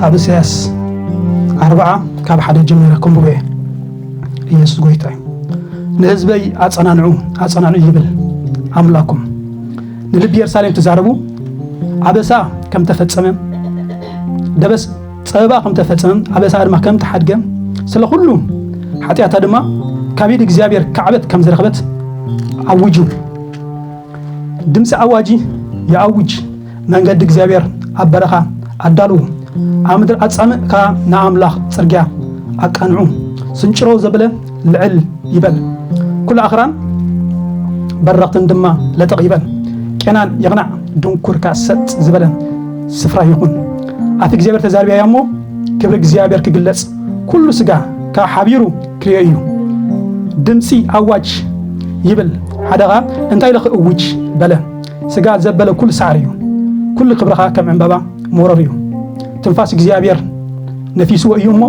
ኣብ ኢሳያስ ኣርብዓ ካብ ሓደ ጀሚረ ከንብቦ እየ። ኢየሱስ ጎይታ እዩ። "ንህዝበይ ኣጸናንዑ፣ ኣጸናንዑ ይብል ኣምላኩም። ንልቢ የሩሳሌም ተዛረቡ፣ ኣበሳ ከም ተፈጸመ፣ ደበስ ጸበባ ከም ተፈጸመ፣ ኣበሳ ድማ ከም ተሓድገ፣ ስለ ኩሉ ሓጢኣታ ድማ ካብ ኢድ እግዚኣብሔር ካዕበት ከም ዝረኸበት ኣውጁ። ድምፂ ኣዋጂ ይኣውጅ፣ መንገዲ እግዚኣብሔር ኣብ በረኻ ኣዳልዉ፣ ኣብ ምድሪ ኣጻምእ ከኣ ንኣምላኽ ጽርግያ ኣቃንዑ። ስንጭሮ ዘበለ ልዕል ይበል፣ ኩሉ ኣኽራን በረኽትን ድማ ለጠቕ ይበል። ቄናን ይቕናዕ፣ ድንኩር ከኣ ሰጥ ዝበለ ስፍራ ይኹን። ኣፍ እግዚኣብሔር ተዛርብያ እያ እሞ፣ ክብሪ እግዚኣብሔር ክግለጽ፣ ኩሉ ስጋ ከኣ ሓቢሩ ክርእዮ እዩ። ድምፂ ኣዋጅ ይብል፣ ሓደ ኸኣ እንታይ ኢለ ክእውጅ በለ። ስጋ ዘበለ ኩሉ ሳዕሪ እዩ፣ ኩሉ ክብርኻ ከም ዕምባባ መረር እዩ። ትንፋስ እግዚኣብሔር ነፊስዎ እዩ እሞ፣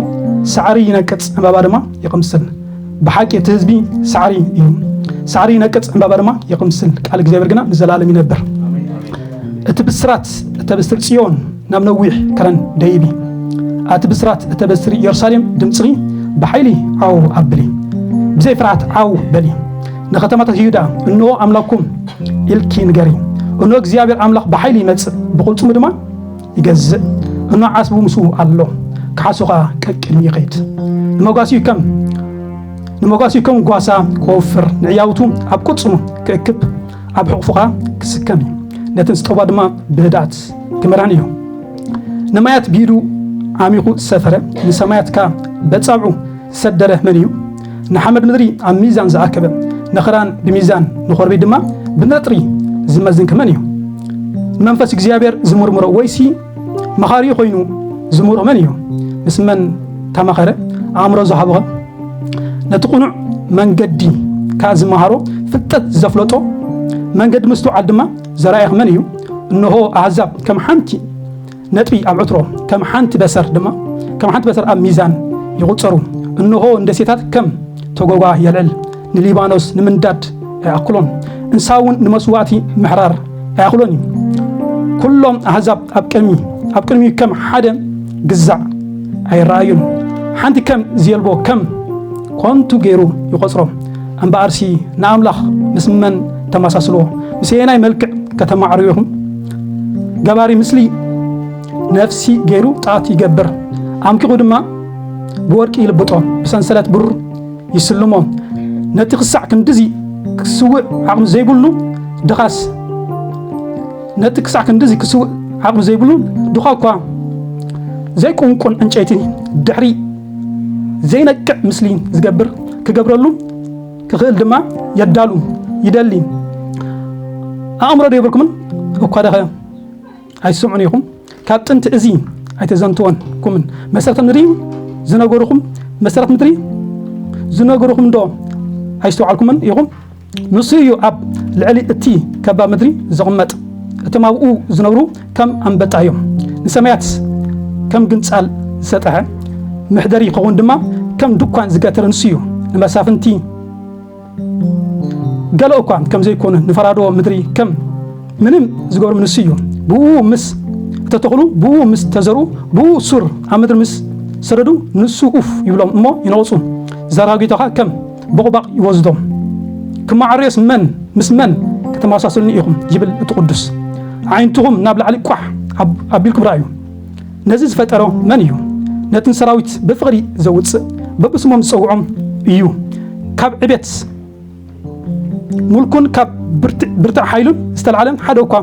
ሳዕሪ ይነቅጽ፣ ዕምባባ ድማ ይቕምስል። ብሓቂ እቲ ህዝቢ ሳዕሪ እዩ፣ ሳዕሪ ይነቅጽ፣ ዕምባባ ድማ ይቕምስል። ቃል እግዚኣብሔር ግና ንዘለኣለም ይነብር። እቲ ብስራት እተብስር ጽዮን ናብ ነዊሕ ከረን ደይቢ። ኣቲ ብስራት እተበስሪ የሩሳሌም ድምፅኺ ብሓይሊ ዓው ኣብሊ። ብዘይ ፍርሃት ዓው በሊ። ንኸተማታት ይሁዳ እንሆ ኣምላኽኩም ኢልኪ ንገሪ። እንሆ እግዚኣብሔር ኣምላኽ ብሓይሊ ይመጽእ፣ ብቕልጽሙ ድማ ይገዝእ። እንሆ ዓስቡ ምስኡ ኣሎ፣ ክሓሱ ኸኣ ቀቅድሚ ይኸይድ። ንመጓሲኡ ከም ንመጓሲኡ ከም ጓሳ ክወፍር፣ ንዕያውቱ ኣብ ቅልጽሙ ክእክብ፣ ኣብ ሕቑፉ ኸኣ ክስከም እዩ። ነተን ዝጠባ ድማ ብህድኣት ክመርሐን እዩ። ንማያት ብኢዱ ዓሚኹ ዝሰፈረ፣ ንሰማያት ከኣ በጻብዑ ዝሰደረ መን እዩ? ንሓመድ ምድሪ ኣብ ሚዛን ዝኣከበ፣ ንኽራን ብሚዛን ንኾርቤት ድማ ብነጥሪ ዝመዝን ከመን እዩ? ንመንፈስ እግዚኣብሔር ዝምርምሮ ወይሲ መኻሪ ኮይኑ ዝምርኦ መን እዩ? ምስ መን ተማኸረ? ኣእምሮ ዝሃቦኸ? ነቲ ቅኑዕ መንገዲ ከኣ ዝመሃሮ፣ ፍልጠት ዘፍለጦ፣ መንገዲ ምስትውዓል ድማ ዘርኣየኽ መን እዩ? እንሆ ኣህዛብ ከም ሓንቲ ነጥቢ ኣብ ዕትሮ፣ ከም ሓንቲ በሰር ድማ፣ ከም ሓንቲ በሰር ኣብ ሚዛን ይቑጸሩ። እንሆ ንደሴታት ከም ተጎጓ የልዕል፣ ንሊባኖስ ንምንዳድ ኣይኣክሎን፣ እንስሳ እውን ንመስዋእቲ ምሕራር ኣይኣኽሎን እዩ። ኩሎም ኣህዛብ ኣብ ቅድሚ፣ ኣብ ቅድሚኡ ከም ሓደ ግዛዕ ኣይረኣዩን። ሓንቲ ከም ዝየልቦ ከም ኮንቱ ገይሩ ይቖጽሮ። እምበኣርሲ ንኣምላኽ ምስ መን ተመሳስልዎ? ምስ ኣየናይ መልክዕ ከተማዕርዎ ኢኹም? ገባሪ ምስሊ ነፍሲ ገይሩ ጣት ይገብር፣ ኣምኪኹ ድማ ብወርቂ ይልብጦ፣ ብሰንሰለት ብሩር ይስልሞ። ነቲ ክሳዕ ክንድዚ ክስውእ ዓቕሚ ዘይብሉ ድኻስ፣ ነቲ ክሳዕ ክንድዚ ክስውእ ዓቕሚ ዘይብሉ ድኻ እኳ ዘይቁንቁን ዕንጨይቲ ድሕሪ ዘይነቅዕ ምስሊ ዝገብር፣ ክገብረሉ ክኽእል ድማ የዳሉ፣ ይደሊ። ኣእምሮ ዶ የብልኩምን? እኳ ደኸ ኣይትሰምዑን ኢኹም? ካብ ጥንቲ እዚ ኣይተዘንትወንኩምን? መሰረት ምድሪ ዝነገርኹም፣ መሰረት ምድሪ ዝነገርኹም ዶ ኣይስተውዓልኩምን ኢኹም? ንሱ እዩ ኣብ ልዕሊ እቲ ከባቢ ምድሪ ዝቕመጥ። እቶም ኣብኡ ዝነብሩ ከም ኣንበጣ እዮም። ንሰማያት ከም ግንጻል ዝሰጥሐ፣ መሕደሪ ክኸውን ድማ ከም ድኳን ዝገተረ ንሱ እዩ። ንመሳፍንቲ ገለ እኳ ከም ዘይኮኑ፣ ንፈራዶ ምድሪ ከም ምንም ዝገብሮም ንሱ እዩ። ብኡ ምስ እተተኽሉ፣ ብኡ ምስ ተዘርኡ፣ ብኡ ሱር ኣብ ምድሪ ምስ ሰደዱ፣ ንሱ ኡፍ ይብሎም እሞ ይነቕጹ። ዘራጊቶኻ ከም ቦቕባቕ ይወስዶም። ክመዓርዮስ መን ምስ መን ከተመሳስሉኒ ኢኹም? ይብል እቲ ቅዱስ። ኣዒንትኹም ናብ ላዕሊ ቋሕ ኣብ-፣ ኣቢልኩም ረኣዩ። ነዚ ዝፈጠሮ መን እዩ? ነትን ሰራዊት ብፍቕሪ ዘውጽእ፣ በብስሞም ዝጸውዖም እዩ። ካብ ዕቤት ሙልኩን ካብ ብርት-፣ ብርታዕ ሓይሉን ዝተላዕለ ሓደ እኳ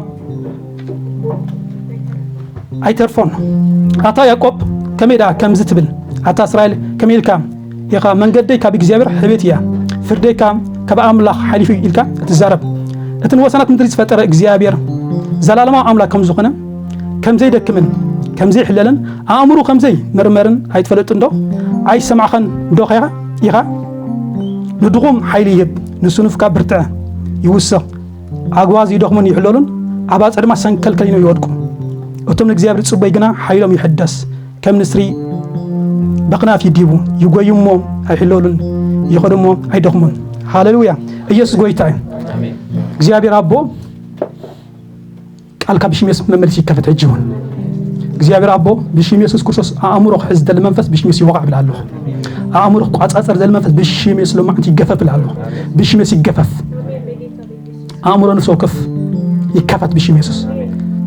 ኣይተርፎን። ኣታ ያዕቆብ፣ ከመይ ደኣ ከምዚ ትብል? ኣታ እስራኤል፣ ከመይ ኢልካ ኢኻ? መንገደይ ካብ እግዚኣብሔር ሕቤት እያ፣ ፍርደይ ከኣ ካብ ኣምላኽ ሓሊፉ እዩ ኢልካ እትዛረብ። እቲ ንወሰናት ምድሪ ዝፈጠረ እግዚኣብሔር፣ ዘላለማዊ ኣምላኽ ከም ዝኾነ፣ ከም ዘይደክምን ከም ዘይሕለልን፣ ኣእምሩ ከም ዘይምርመርን ኣይትፈልጥን ዶ? ኣይሰማዕኻን ዶ ኸ ኢኻ? ንድኹም ሓይሊ ይህብ፣ ንስኑፍ ከኣ ብርትዐ ይውስኽ። ኣግባዝ ይደኽሙን ይሕለሉን፣ ኣባጽዕ ድማ ሰንከልከል ኢሎም ይወድቁ። እቶም ንእግዚኣብሔር ዝጽበዩ ግና ሓይሎም ይሕደስ፣ ከም ንስሪ በኽናፍ ይዲቡ፣ ይጎዩ እሞ ኣይሕለሉን፣ ይኸዱ እሞ ኣይደኽሙን። ሃሌሉያ! ኢየሱስ ጎይታ እዩ። እግዚኣብሔር ኣቦ ቃልካ ብሽም የሱስ መመልሲ ይከፈት ሕጂ እውን። እግዚኣብሔር ኣቦ፣ ብሽም የሱስ ክርስቶስ ኣእምሮ ክሕዝ ዝደሊ መንፈስ ብሽም የሱስ ይወቓዕ ብላ ኣለኹ። ኣእምሮ ክቋጻጸር ዝደሊ መንፈስ ብሽም የሱስ ሎማዕንቲ ይገፈፍ ብላ ኣለኹ። ብሽም የሱስ ይገፈፍ። ኣእምሮ ነፍሲ ወከፍ ይከፈት ብሽም የሱስ።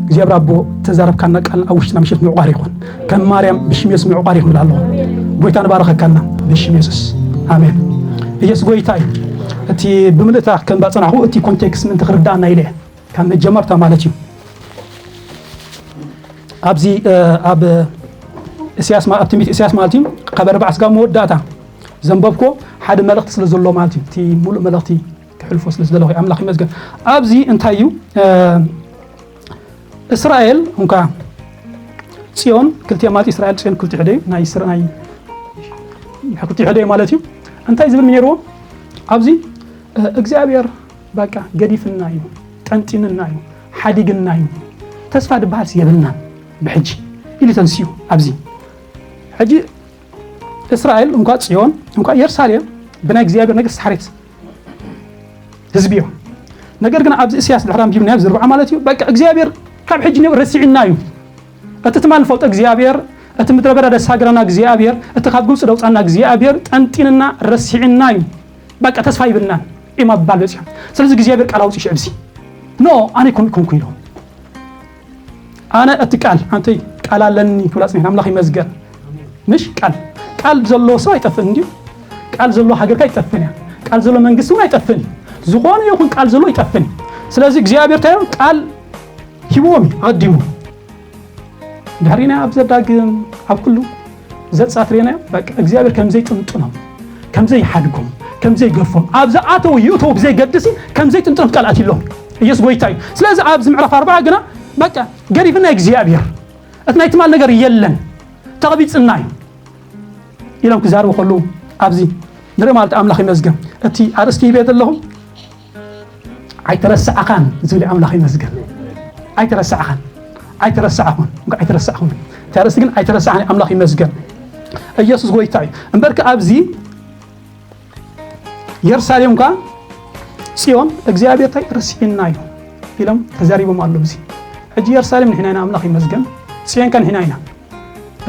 እግዚኣብሔር ኣቦ፣ ተዛረብካና ቃል ኣብ ውሽጥና ምሸት ምዕቋር ይኹን። ከም ማርያም ብሽም የሱስ ምዕቋር ይኹን ብላ ኣለኹ። ጎይታ ንባረኸካና ብሽም የሱስ። ኣሜን። ኢየሱስ ጎይታ እዩ። እቲ ብምልእታ ከም ባጸናኹ እቲ ኮንቴክስት ምእንቲ ክርዳእና ኢለ እየ። ካብ መጀመርታ ማለት እዩ። ኣብዚ፣ እ፣ ኣብ እስያስ ማ-፣ ኣብ ትንቢት እስያስ ማለት እዩ፣ ካብ ኣርባዕ ስጋብ መወዳእታ ዘንበብኮ ሓደ መልእኽቲ ስለ ዘሎ ማለት እዩ። እቲ ሙሉእ መልእኽቲ ክሕልፎ ስለ ዝደለኹ ኣምላኽ ይመስገን። ኣብዚ እንታይ እዩ፣ እ፣ እስራኤል እንኳ ጽዮን ክልቲኡ ማለት እስራኤል ጽዮን ክልቲኡ ሕደ እዩ፣ ናይ እስራ-፣ ናይ ክልቲኡ ሕደ እዩ ማለት እዩ። እንታይ ዝብል ነይርዎ ኣብዚ፣ እ፣ እግዚኣብሔር በቃ ገዲፍና እዩ፣ ጠንጢንና እዩ፣ ሓዲግና እዩ፣ ተስፋ ድበሃልስ የብልናን ብሕጂ ኢሉ ተንስኡ። ኣብዚ ሕጂ እስራኤል እንኳ ጽዮን እንኳ ኢየሩሳሌም ብናይ እግዚኣብሔር ነገር ዝሰሓረት ህዝቢ እዮም። ነገር ግን ኣብዚ እስያስ ድሕሪ ኣንቢብናዮ ኣብዚ ርብዓ ማለት እዩ፣ በቃ እግዚኣብሔር ካብ ሕጂ ንብል ረሲዕና እዩ። እቲ ትማል ንፈልጦ እግዚኣብሔር፣ እቲ ምድረ በዳ ደሳገረና እግዚኣብሔር፣ እቲ ካብ ግብፂ ደውፃና እግዚኣብሔር ጠንጢንና ረሲዕና እዩ። በቃ ተስፋ ይብልናን እዮም ኣብ ባል በፂሖም። ስለዚ እግዚኣብሔር ቃል ኣውፂኡ ሽዕብሲ ኖ ኣነ ይኮን ኮንኩ ኢሎም። ኣነ እቲ ቃል ኣንተይ ቃል ኣለኒ ክብላ ፅኒሕና ኣምላኽ ይመስገን። ምሽ ቃል ቃል ዘለዎ ሰብ ኣይጠፍእን እንዲዩ። ቃል ዘለዎ ሃገርካ ኣይጠፍእን እያ። ቃል ዘለዎ መንግስቲ እውን ኣይጠፍእን እዩ። ዝኾነ ይኹን ቃል ዘለዎ ይጠፍእን እዩ። ስለዚ እግዚኣብሔር እንታይ ቃል ሂብዎም እዩ ኣቐዲሙ። ድሕሪና ኣብ ዘዳግም ኣብ ኩሉ ዘጻት ርኤናዮ። በቃ እግዚኣብሔር ከም ዘይጥንጥኖም፣ ከም ዘይሓድጎም፣ ከም ዘይገድፎም፣ ኣብ ዝኣተው ይእተው ብዘይገድሲ ከም ዘይጥንጥኖም ቃል ኣትሎም። ኢየሱስ ጎይታ እዩ። ስለዚ ኣብዚ ምዕራፍ ኣርባዓ ግና በቃ ገዲፍና እግዚኣብሔር እቲ ናይ ትማል ነገር የለን ተቐቢጽና እዩ ኢሎም ክዛረቡ ከለዉ ኣብዚ ንርኢ ማለት ኣምላኽ ይመስገን። እቲ ኣርእስቲ ሂበ ዘለኹ ኣይተረሳዕኻን ዝብል ኣምላኽ ይመስገን። ኣይተረሳዕኻን፣ ኣይተረሳዕኹን፣ እንኳ ኣይተረሳዕኹን። እቲ ኣርእስቲ ግን ኣይተረሳዕኻን ኣምላኽ ይመስገን። ኢየሱስ ጎይታ እዩ። እምበርከ ኣብዚ የሩሳሌም እንኳ ጽዮን እግዚኣብሔር እንታይ ረሲዕና እዩ ኢሎም ተዛሪቦም ኣሎ። እዚ ሕጂ የሩሳሌም ንሕና ኢና ኣምላኽ ይመስገን። ጽዮን ከ ንሕና ኢና።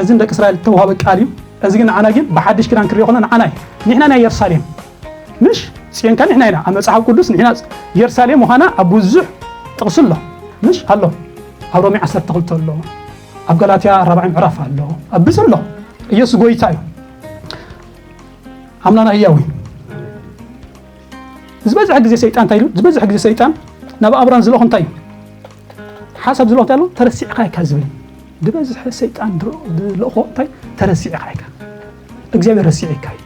እዚ ንደቂ እስራኤል ዝተዋሃበ ቃል እዩ። እዚ ግን ንዓና ግን ብሓድሽ ኪዳን ክሪኦ ከሎ ንዓና እዩ። ንሕና ናይ የሩሳሌም ምሽ ጽዮን ከ ንሕና ኢና። ኣብ መጽሓፍ ቅዱስ ንሕና የሩሳሌም ምዃና ኣብ ብዙሕ ጥቕሲ ኣሎ። ምሽ ኣሎ። ኣብ ሮሜ ዓሰርተ ክልተ ኣሎ። ኣብ ጋላትያ ራብዓይ ምዕራፍ ኣሎ። ኣብ ብዙሕ ኣሎ። ኢየሱስ ጎይታ እዩ። ኣምላኽና ህያው እዩ። ዝበዝሐ ግዜ ሰይጣን እንታይ ኢሉ? ዝበዝሐ ግዜ ሰይጣን ናብ ኣብራን ዝልእኾ እንታይ እዩ? ሓሳብ ዝልእኾ እንታይ ኣሎ? ተረሲዕካ ኢካ ዝብል። ዝበዝሐ ሰይጣን ዝልእኾ እንታይ? ተረሲዕካ ኢካ። እግዚኣብሔር ረሲዕካ እዩ።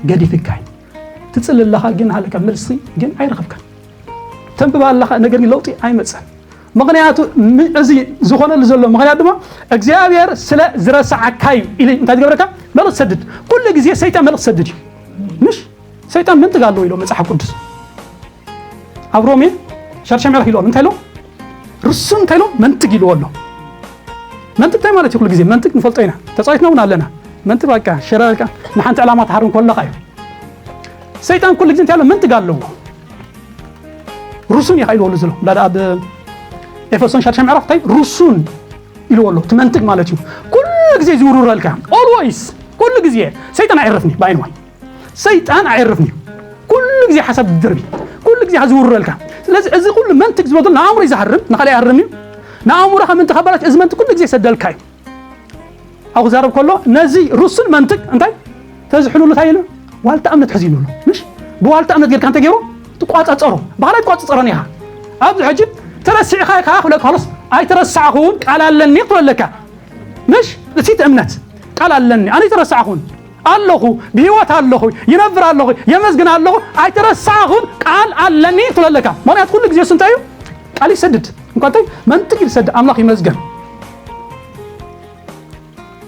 ገዲፍካ እዩ። ትጽሊ ኣለኻ ግን ሃለካ መልሲ ግን ኣይረኸብካን። ተንብባ ኣለኻ ነገር ግን ለውጢ ኣይመጸን። ምኽንያቱ ም-፣ እዚ ዝኾነሉ ዘሎ ምኽንያት ድማ እግዚኣብሔር ስለ ዝረሳዓካ እዩ ኢሉ እንታይ ትገብረካ? መልእኽቲ ሰድድ። ኩሉ ግዜ ሰይጣን መልእኽቲ ሰድድ እዩ። ምሽ ሰይጣን መንትግ ኣለዎ ኢሎ መጽሓፍ ቅዱስ። ኣብ ሮሜ ሻድሻይ ምዕራፍ ኢልዎ ኣሎ። እንታይ ኢሎ? ርሱን እንታይ ኢሎ? መንትግ ኢልዎ ኣሎ። መንትግ እንታይ ማለት እዩ? ኩሉ ግዜ መንትግ ንፈልጦ ኢና። ተጻዊትና እውን ኣለና። መንትግ በቃ ሸረርካ ንሓንቲ ዕላማ ትሃርም ከለኻ እዩ። ሰይጣን ኩሉ ግዜ እንታይ ኣሎ? መንትግ ኣለዎ። ርሱን ኢኻ ኢልዎ ኣሎ ዘሎ። ዳዳ ኣብ ኤፌሶን ሻድሻይ ምዕራፍ እንታይ? ርሱን ኢልዎ ኣሎ። እቲ መንትግ ማለት እዩ። ኩሉ ግዜ ዝውርረልካ። ኦልዌይስ። ኩሉ ግዜ። ሰይጣን ኣየርፍኒ። ብኣይንዋይ። ሰይጣን ኣየርፍኒ። ኩሉ ግዜ ሓሳብ ዝድርቢ። ኩሉ ግዜ ዝውርረልካ። ስለዚ እዚ ኩሉ መንትግ ዝበሉ ንኣእምሮ እዩ ዝሃርም፣ ንኻልእ ኣይሃርም እዩ። ንኣእምሮኻ ምእንቲ ከበላሽ እዚ መንትግ ኩሉ ግዜ ይሰደልካ እዩ። ኣብ ክዛረብ ከሎ ነዚ ርሱን መንትግ እንታይ ተዝሕሉሉ እንታይ ኢሉ? ዋልታ እምነት ሕዚ ኢሉ ኣሎ። ምሽ? ብዋልታ እምነት ጌርካ እንታይ ገይሩ? ትቋጻጸሮ። ብኻልኣይ ትቋጻጸሮን ኢኻ። ኣብዚ ሕጂ ተረሲዕካ ኢኻ ክብለካ ከሎስ ኣይተረሳዕኹን ቃል ኣለኒ ክትብለካ። ምሽ? እቲ እምነት ቃል ኣለኒ። ኣነ ኣይተረሳዕኹን። ኣለኹ፣ ብህይወት ኣለኹ፣ ይነብር ኣለኹ፣ የመስግን ኣለኹ፣ ኣይተረሳዕኹን ቃል ኣለኒ ክትብለካ። ምኽንያቱ ኩሉ ግዜ እሱ እንታይ እዩ? ቃል ይሰድድ። እንኳ እንታይ መንትግ ይሰድድ። ኣምላኽ ይመስገን።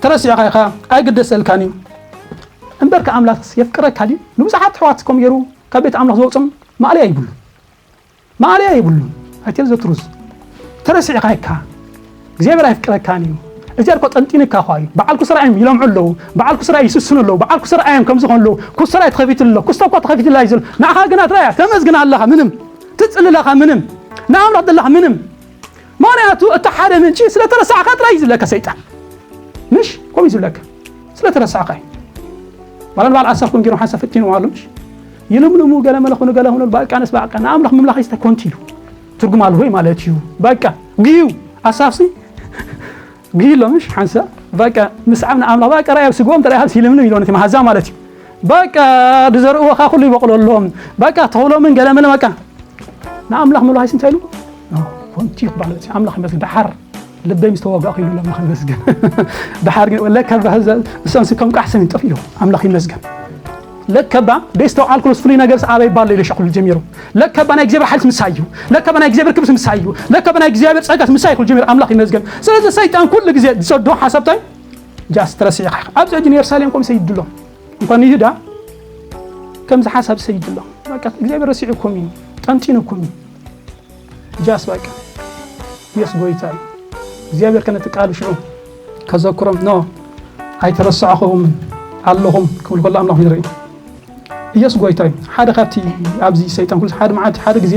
ተረሲዕካ ኢኻ፣ ኣይግደሰልካን እዩ። እምበርከ ኣምላኽስ የፍቅረካ ድዩ? ንብዙሓት ኣሕዋት ከምኡ ገይሩ ካብ ቤት ኣምላኽ ዝወጾም ማእለያ ይብሉ። ማእለያ የብሉን። ኣይትል ዘትሩዝ። ተረሲዕካ ኢካ። እግዚኣብሔር ኣይፍቅረካን እዩ። እግዚኣብሔር እኮ ጠንጢንካ እኳ እዩ። በዓል ኩስራ እዮም ይለምዑ ኣለዉ። በዓል ኩስራ ይስስኑ ኣለዉ። በዓል ኩስራ እዮም ከምዚ ኾን ኣለዉ። ኩስራ እዩ ተኸፊቱ ኣሎ። ኩስታ እኳ ተኸፊቱ ኣሎ እዩ ዝብል። ንዓኻ ግና ትረኣያ። ተመስግን ኣለኻ ምንም። ትጽሊ ኣለኻ ምንም። ንኣምላኽ ዘለኻ ምንም። ምኽንያቱ እቲ ሓደ ምንጪ ስለ ተረሳዕካ ጥራይ እዩ ዝብለካ ሰይጣን። ምሽ ከምኡ እዩ ዝብለካ። ስለ ተረሳዕካ እዩ። ዋላ ንበዓል ኣሳፍ ከም ገይሮም ሓንሳብ ፈቲኖም ኣሎ ምሽ። ይልምልሙ፣ ገለ መለ ኩኑ፣ ገለ ኩኑ፣ በቃ ነስ በቃ ንኣምላኽ ምምላኽ ይስተ ኮንቲ ኢሉ። ትርጉም ኣለዎ ማለት እዩ። በቃ ግዩ ኣሳፍሲ ግዩ ኣሎ ምሽ ሓንሳብ በቃ ምስዓብ ንኣምላኽ በቃ ራእይ ኣብ ስግኦም ተራእይ ሃብሲ ይልምልም ኢሎ ነቲ መሃዛ ማለት እዩ። በቃ ዝዘርእዎ ኸኣ ኩሉ ይበቁለሎም። በቃ ተኽሎምን ገለ መለ በቃ ንኣምላኽ ምሉሃይስ እንታይ ኢሉ? ኮንቲ ይባል እቲ ኣምላኽ ይመስገን። ደሓር ልበይ ምስ ተዋጋእኩ ኢሉ ኣምላኽ ይመስገን። ደሓር ግን ለካ እባ ህዘ-፣ እሶምሲ ከም ቃሕሰም ይጠፍ ኢሉ ኣምላኽ ይመስገን። ለካ እባ ደይስተውዓልኩሉስ ፍሉይ ነገርስ ኣበይ ባሎ ኢሉ ሸኹሉ ጀሚሩ። ለካ እባ ናይ እግዚኣብሔር ሓይልስ ምሳይ እዩ። ለካ እባ ናይ እግዚኣብሔር ክብርስ ምሳይ እዩ። ለካ እባ ናይ እግዚኣብሔር ጸጋስ ምሳይ ይኹል ጀሚሩ ኣምላኽ ይመስገን። ስለዚ ሰይጣን ኩሉ ግዜ ዝሰዶ ሓሳብታይ ጃስ ተረሲዕኻ ኢኻ። ኣብዚ ሕጂ ንየሩሳሌም ኮም ይሰይድሎም። እንኳን ንይሁዳ ከምዚ ሓሳብ ይሰይድሎም። በቃ እግዚኣብሔር ረሲዑኩም እዩ። ጠንጢኑኩም እዩ። ጃስ በቃ ኢየሱስ ጎይታ እዩ። እግዚኣብሔር ከነቲ ቃሉ ሽዑ ከዘክሮም ኖ ኣይተረሳዕኹምን ኣለኹም ክብል ከሎ ኣምላኽ ይርኢ። ኢየሱስ ጎይታ እዩ። ሓደ ካብቲ ኣብዚ ሰይጣን ኩሉ ሓደ መዓልቲ ሓደ ግዜ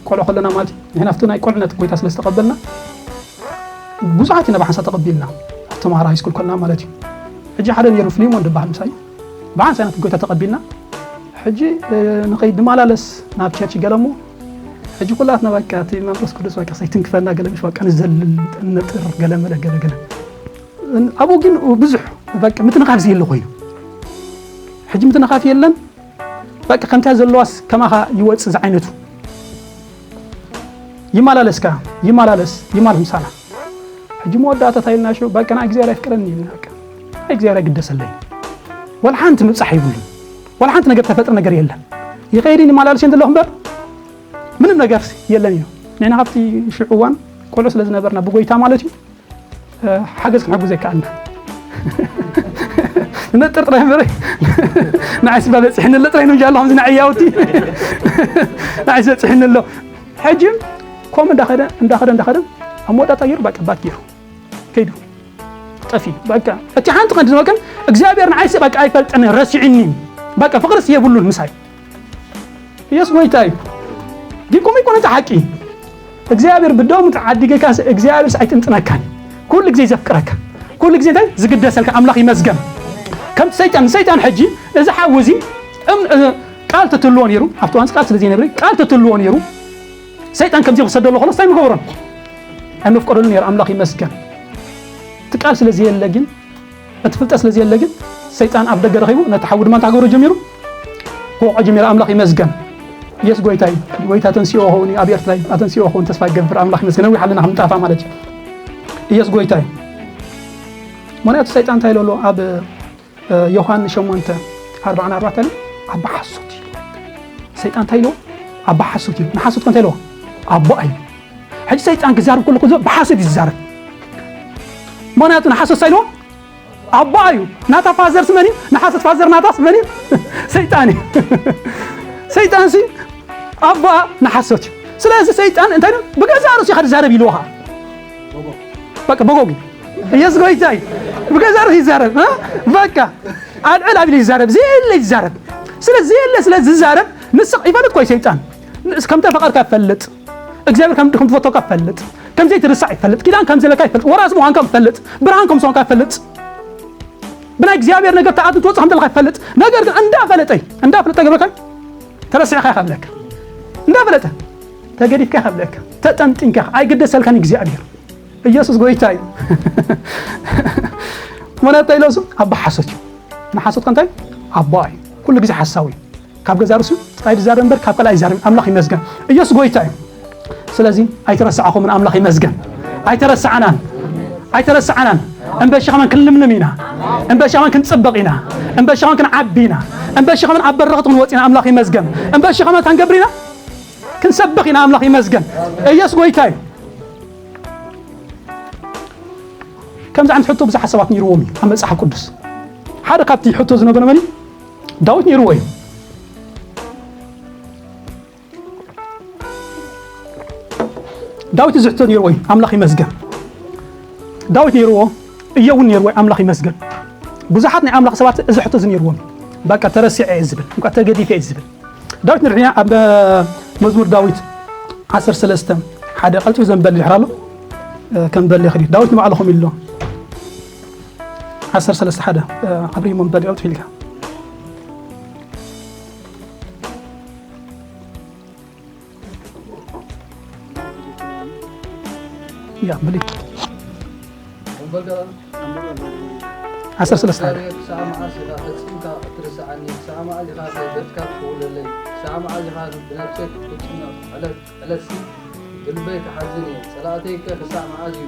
ቆልዑ ከለና ማለት እዩ። ንሕና ኣብቲ ናይ ቆልዕነት ጎይታ ስለ ዝተቐበልና ብዙሓት ኢና ብሓንሳብ ተቐቢልና። ኣብ ተምሃሮ ሃይስኩል ከለና ማለት እዩ። ሕጂ ሓደ ነይሩ ፍሊሞን ዝበሃል ምሳይ ብሓንሳብ ኢና እቲ ጎይታ ተቐቢልና። ሕጂ፣ እ፣ ንኸይድ ንመላለስ ናብ ቸርች ገለ እሞ፣ ሕጂ ኩላትና በቃ እቲ መንፈስ ቅዱስ በቃ ሰይትንክፈና ገለ ምሽ በቃ ንዘልል፣ ንጥር፣ ገለ መለ፣ ገለ ገለ። እን-፣ ኣብኡ ግን ብዙሕ በቃ ምትንኻፍ ዘየለ ኮይኑ። ሕጂ ምትንኻፍ የለን። በቃ ከምታ ዘለዋስ ከማኻ ይወጽእ ዝዓይነቱ። ይመላለስ ከኣ፣ ይመላለስ፣ ይመላለስ ምሳና። ሕጂ መወዳእታ እንታይ ኢልና ሽዑ፣ በቃ ንኣይ እግዚኣብሔር ኣይፍቅረኒ ኢልና በቃ። ንኣይ እግዚኣብሔር ኣይግደሰለይ። ወላ ሓንቲ ምብጻሕ የብሉን። ወላ ሓንቲ ነገር ተፈጥረ ነገር የለን። ይኸይድን ይመላለስን ዘለኹ እምበር ምንም ነገር የለን እዩ። ንሕና ካብቲ ሽዑ እዋን ቆልዑ ስለ ዝነበርና ብጎይታ ማለት እዩ፣ እ፣ ሓገዝ ክንሕግዞ ኣይከኣልና። ነጥር ጥራይ እምበር ንዓይስ እባ በጺሕኒ ኣሎ ጥራይ ነው እንጂ ኣሎ ከምዚ ንዓይ ያውቲ። ንዓይስ በጺሕኒ ኣሎ። ሕጂ ከምኡ እንዳኸደ፣ እንዳኸደ፣ እንዳኸደ ኣብ መወዳእታ ገይሩ በቃ ባክ ገይሩ ከይዱ። ጠፊኡ። በቃ እቲ ሓንቲ ቀንዲ ዝመቀን እግዚኣብሔር ንዓይስ በቃ ኣይፈልጥን ረሲዑኒ። በቃ ፍቕርስ የብሉን ምሳይ። ኢየሱስ ጎይታ እዩ። ግን ከምኡ ይኮነ እቲ ሓቂ። እግዚኣብሔር ብደሙ ተዓዲገካስ እግዚኣብሔርስ ኣይጥንጥነካን። ኩሉ ግዜ ዘፍቅረካ። ኩሉ ግዜ እንታይ ዝግደሰልካ ኣምላኽ ይመስገን። ከምቲ ሰይጣን፣ ንሰይጣን ሕጂ እዚ ሓዊ እዚ እም-፣ እ፣ ቃል ተትህልዎ ነይሩ፣ ኣብቲ እዋንስ ቃል ስለ ዘይነበረ ቃል ተትህልዎ ነይሩ፣ ሰይጣን ከምዚ ክሰደሉ ከሎስ እንታይ ምገበሮን? ኣይመፍቀደሉ ነይሩ። ኣምላኽ ይመስገን። እቲ ቃል ስለ ዘየለ ግን፣ እቲ ፍልጠት ስለ ዘየለ ግን፣ ሰይጣን ኣብ ደገ ረኺቡ ነቲ ሓዊ ድማ እንታይ ክገብሮ ጀሚሩ? ክወቕዖ ጀሚሩ። ኣምላኽ ይመስገን። ኢየሱስ ጎይታ እዩ። ጎይታ ተንሲኦ ኸውን እዩ፣ ኣብ ኤርትራ እዩ። ኣተንሲኦ ኸውን ተስፋ ይገብር። ኣምላኽ ይመስገን። ነዊሕ ኣለና ከም ንጣፋ ማለት እዩ። ኢየሱስ ጎይታ እዩ። ምኽንያቱ ሰይጣን እንታይ ኢሉ ኣሎ? ኣብ፣ እ፣ ዮሃንስ ሸሞንተ ኣርብዓን ኣርባዕተን ኣባ ሓሶት እዩ። ሰይጣን እንታይ ኢልዎ? ኣባ ሓሶት እዩ። ንሓሶት ከ እንታይ ኢልዎ? ኣቦኣ እዩ። ሕጂ ሰይጣን ክዛረብ ከሎ ከሎ ብሓሶት እዩ ዝዛረብ። ምኽንያቱ ንሓሶት እንታይ ኢልዎ? ኣቦኣ እዩ። ናታ ፋዘርስ መን እዩ? ንሓሶት ፋዘር ናታስ መን እዩ? ሰይጣን እዩ። ሰይጣንሲ ኣቦኣ ንሓሶት እዩ። ስለዚ ሰይጣን እንታይ ኢሉ? ብገዛእ ርእሱ ኢኻ ትዛረብ ኢልዎ ኸዓ። በቃ በጎጉ። ኢየሱስ ጎይታ እዩ። ብገዛእ ርእሱ ይዛረብ፣ እ? በቃ ኣልዕል ኣቢሉ ይዛረብ። ዘየለ ይዛረብ። ስለ ዘየለ ስለ ዝዛረብ ንስኽ ይፈልጥ እኮ እዩ ሰይጣን። ንስ-፣ ከም ተፈቐርካ ይፈልጥ። እግዚኣብሔር ከም፣ ከም ትፈትወካ ይፈልጥ። ከም ዘይትርሳዕ ይፈልጥ። ኪዳን ከም ዘለካ ይፈልጥ። ወራሲ ምዃንካ ይፈልጥ። ብርሃን ከም ዝኾንካ ይፈልጥ። ብናይ እግዚኣብሔር ነገር ትኣቱ ትወጽእ ከም ዘለካ ይፈልጥ። ነገር ግን እንዳፈለጠ እዩ። እንዳፈለጠ ገብረካ ተረሲዕካ ይኸብለካ። እንዳፈለጠ ተገዲፍካ ይኸብለካ። ተጠንጢንካ ኣይግደሰልካን እግዚኣብሔር። ኢየሱስ ጎይታ እዩ። ምኽንያቱ እንታይ ኢለ እሱ ኣባ ሓሶት እዩ። ንሓሶት ከ እንታይ ኣቦኣ እዩ። ኩሉ ግዜ ሓሳዊ እዩ። ካብ ገዛ ርእሱ ጥራይ ዝዛረብ እምበር ካብ ካልእ ኣይዛረብን። ኣምላኽ ይመስገን። ኢየሱስ ጎይታ እዩ። ስለዚ ኣይተረሳዕኹምን። ኣምላኽ ይመስገን። ኣይተረሳዕናን። ኣይተረሳዕናን። እምበሺ ከማን ክንልምልም ኢና። እምበሺ ከማን ክንጽበቕ ኢና። እምበሺ ከማን ክንዓቢ ኢና። እምበሺ ከማን ኣብ በረኸት ክንወጽእ ኢና። ኣምላኽ ይመስገን። እምበሺ ከማን እንታይ ክንገብር ኢና? ክንሰብኽ ኢና። ኣምላኽ ይመስገን። ኢየሱስ ጎይታ እዩ። ከምዚ ዓይነት ሕቶ ብዙሓት ሰባት ነይርዎም እዩ ኣብ መጽሓፍ ቅዱስ። ሓደ ካብቲ ሕቶ ዝነበረ መን እዩ? ዳዊት ነይርዎ እዩ። ዳዊት እዚ ሕቶ ነይርዎ እዩ። ኣምላኽ ይመስገን። ዳዊት ነይርዎ፣ እዮብ እውን ነይርዎ እዩ። ኣምላኽ ይመስገን። ብዙሓት ናይ ኣምላኽ ሰባት እዚ ሕቶ እዚ ነይርዎም እዩ። በቃ ተረሲዐ እየ ዝብል፣ እንኳ ተገዲፈ እየ ዝብል። ዳዊት ንርኢና ኣብ መዝሙር ዳዊት ዓሰርተ ሰለስተ ሓደ ቀልጢፉ ዘንበል ድሕር ኣሎ፣ እ፣ ከንበል ይኽእል እዩ። ዳዊት ንባዕሉ ከምኡ ኢሉ ኣሎ። ዓሰርተ ሰለስተ ሓደ ኣብሪሂሞ በል ኣውጥፊልካ። ያ ብሊ ዓሰርተ ሰለስተ ሓደ። ክሳዕ መዓስ ኢኻ ፈጺምካ እትርስዓኒ? ክሳዕ መዓስ ኢኻ ከይገድካ ትኽውለለይ? ክሳዕ መዓስ ኢኻ ብነፍሰይ ክትጭነቕ? ዕለት ዕለትሲ ብልበይ ክሓዝን እየ። ጸላእተይከ ክሳዕ መዓስ እዩ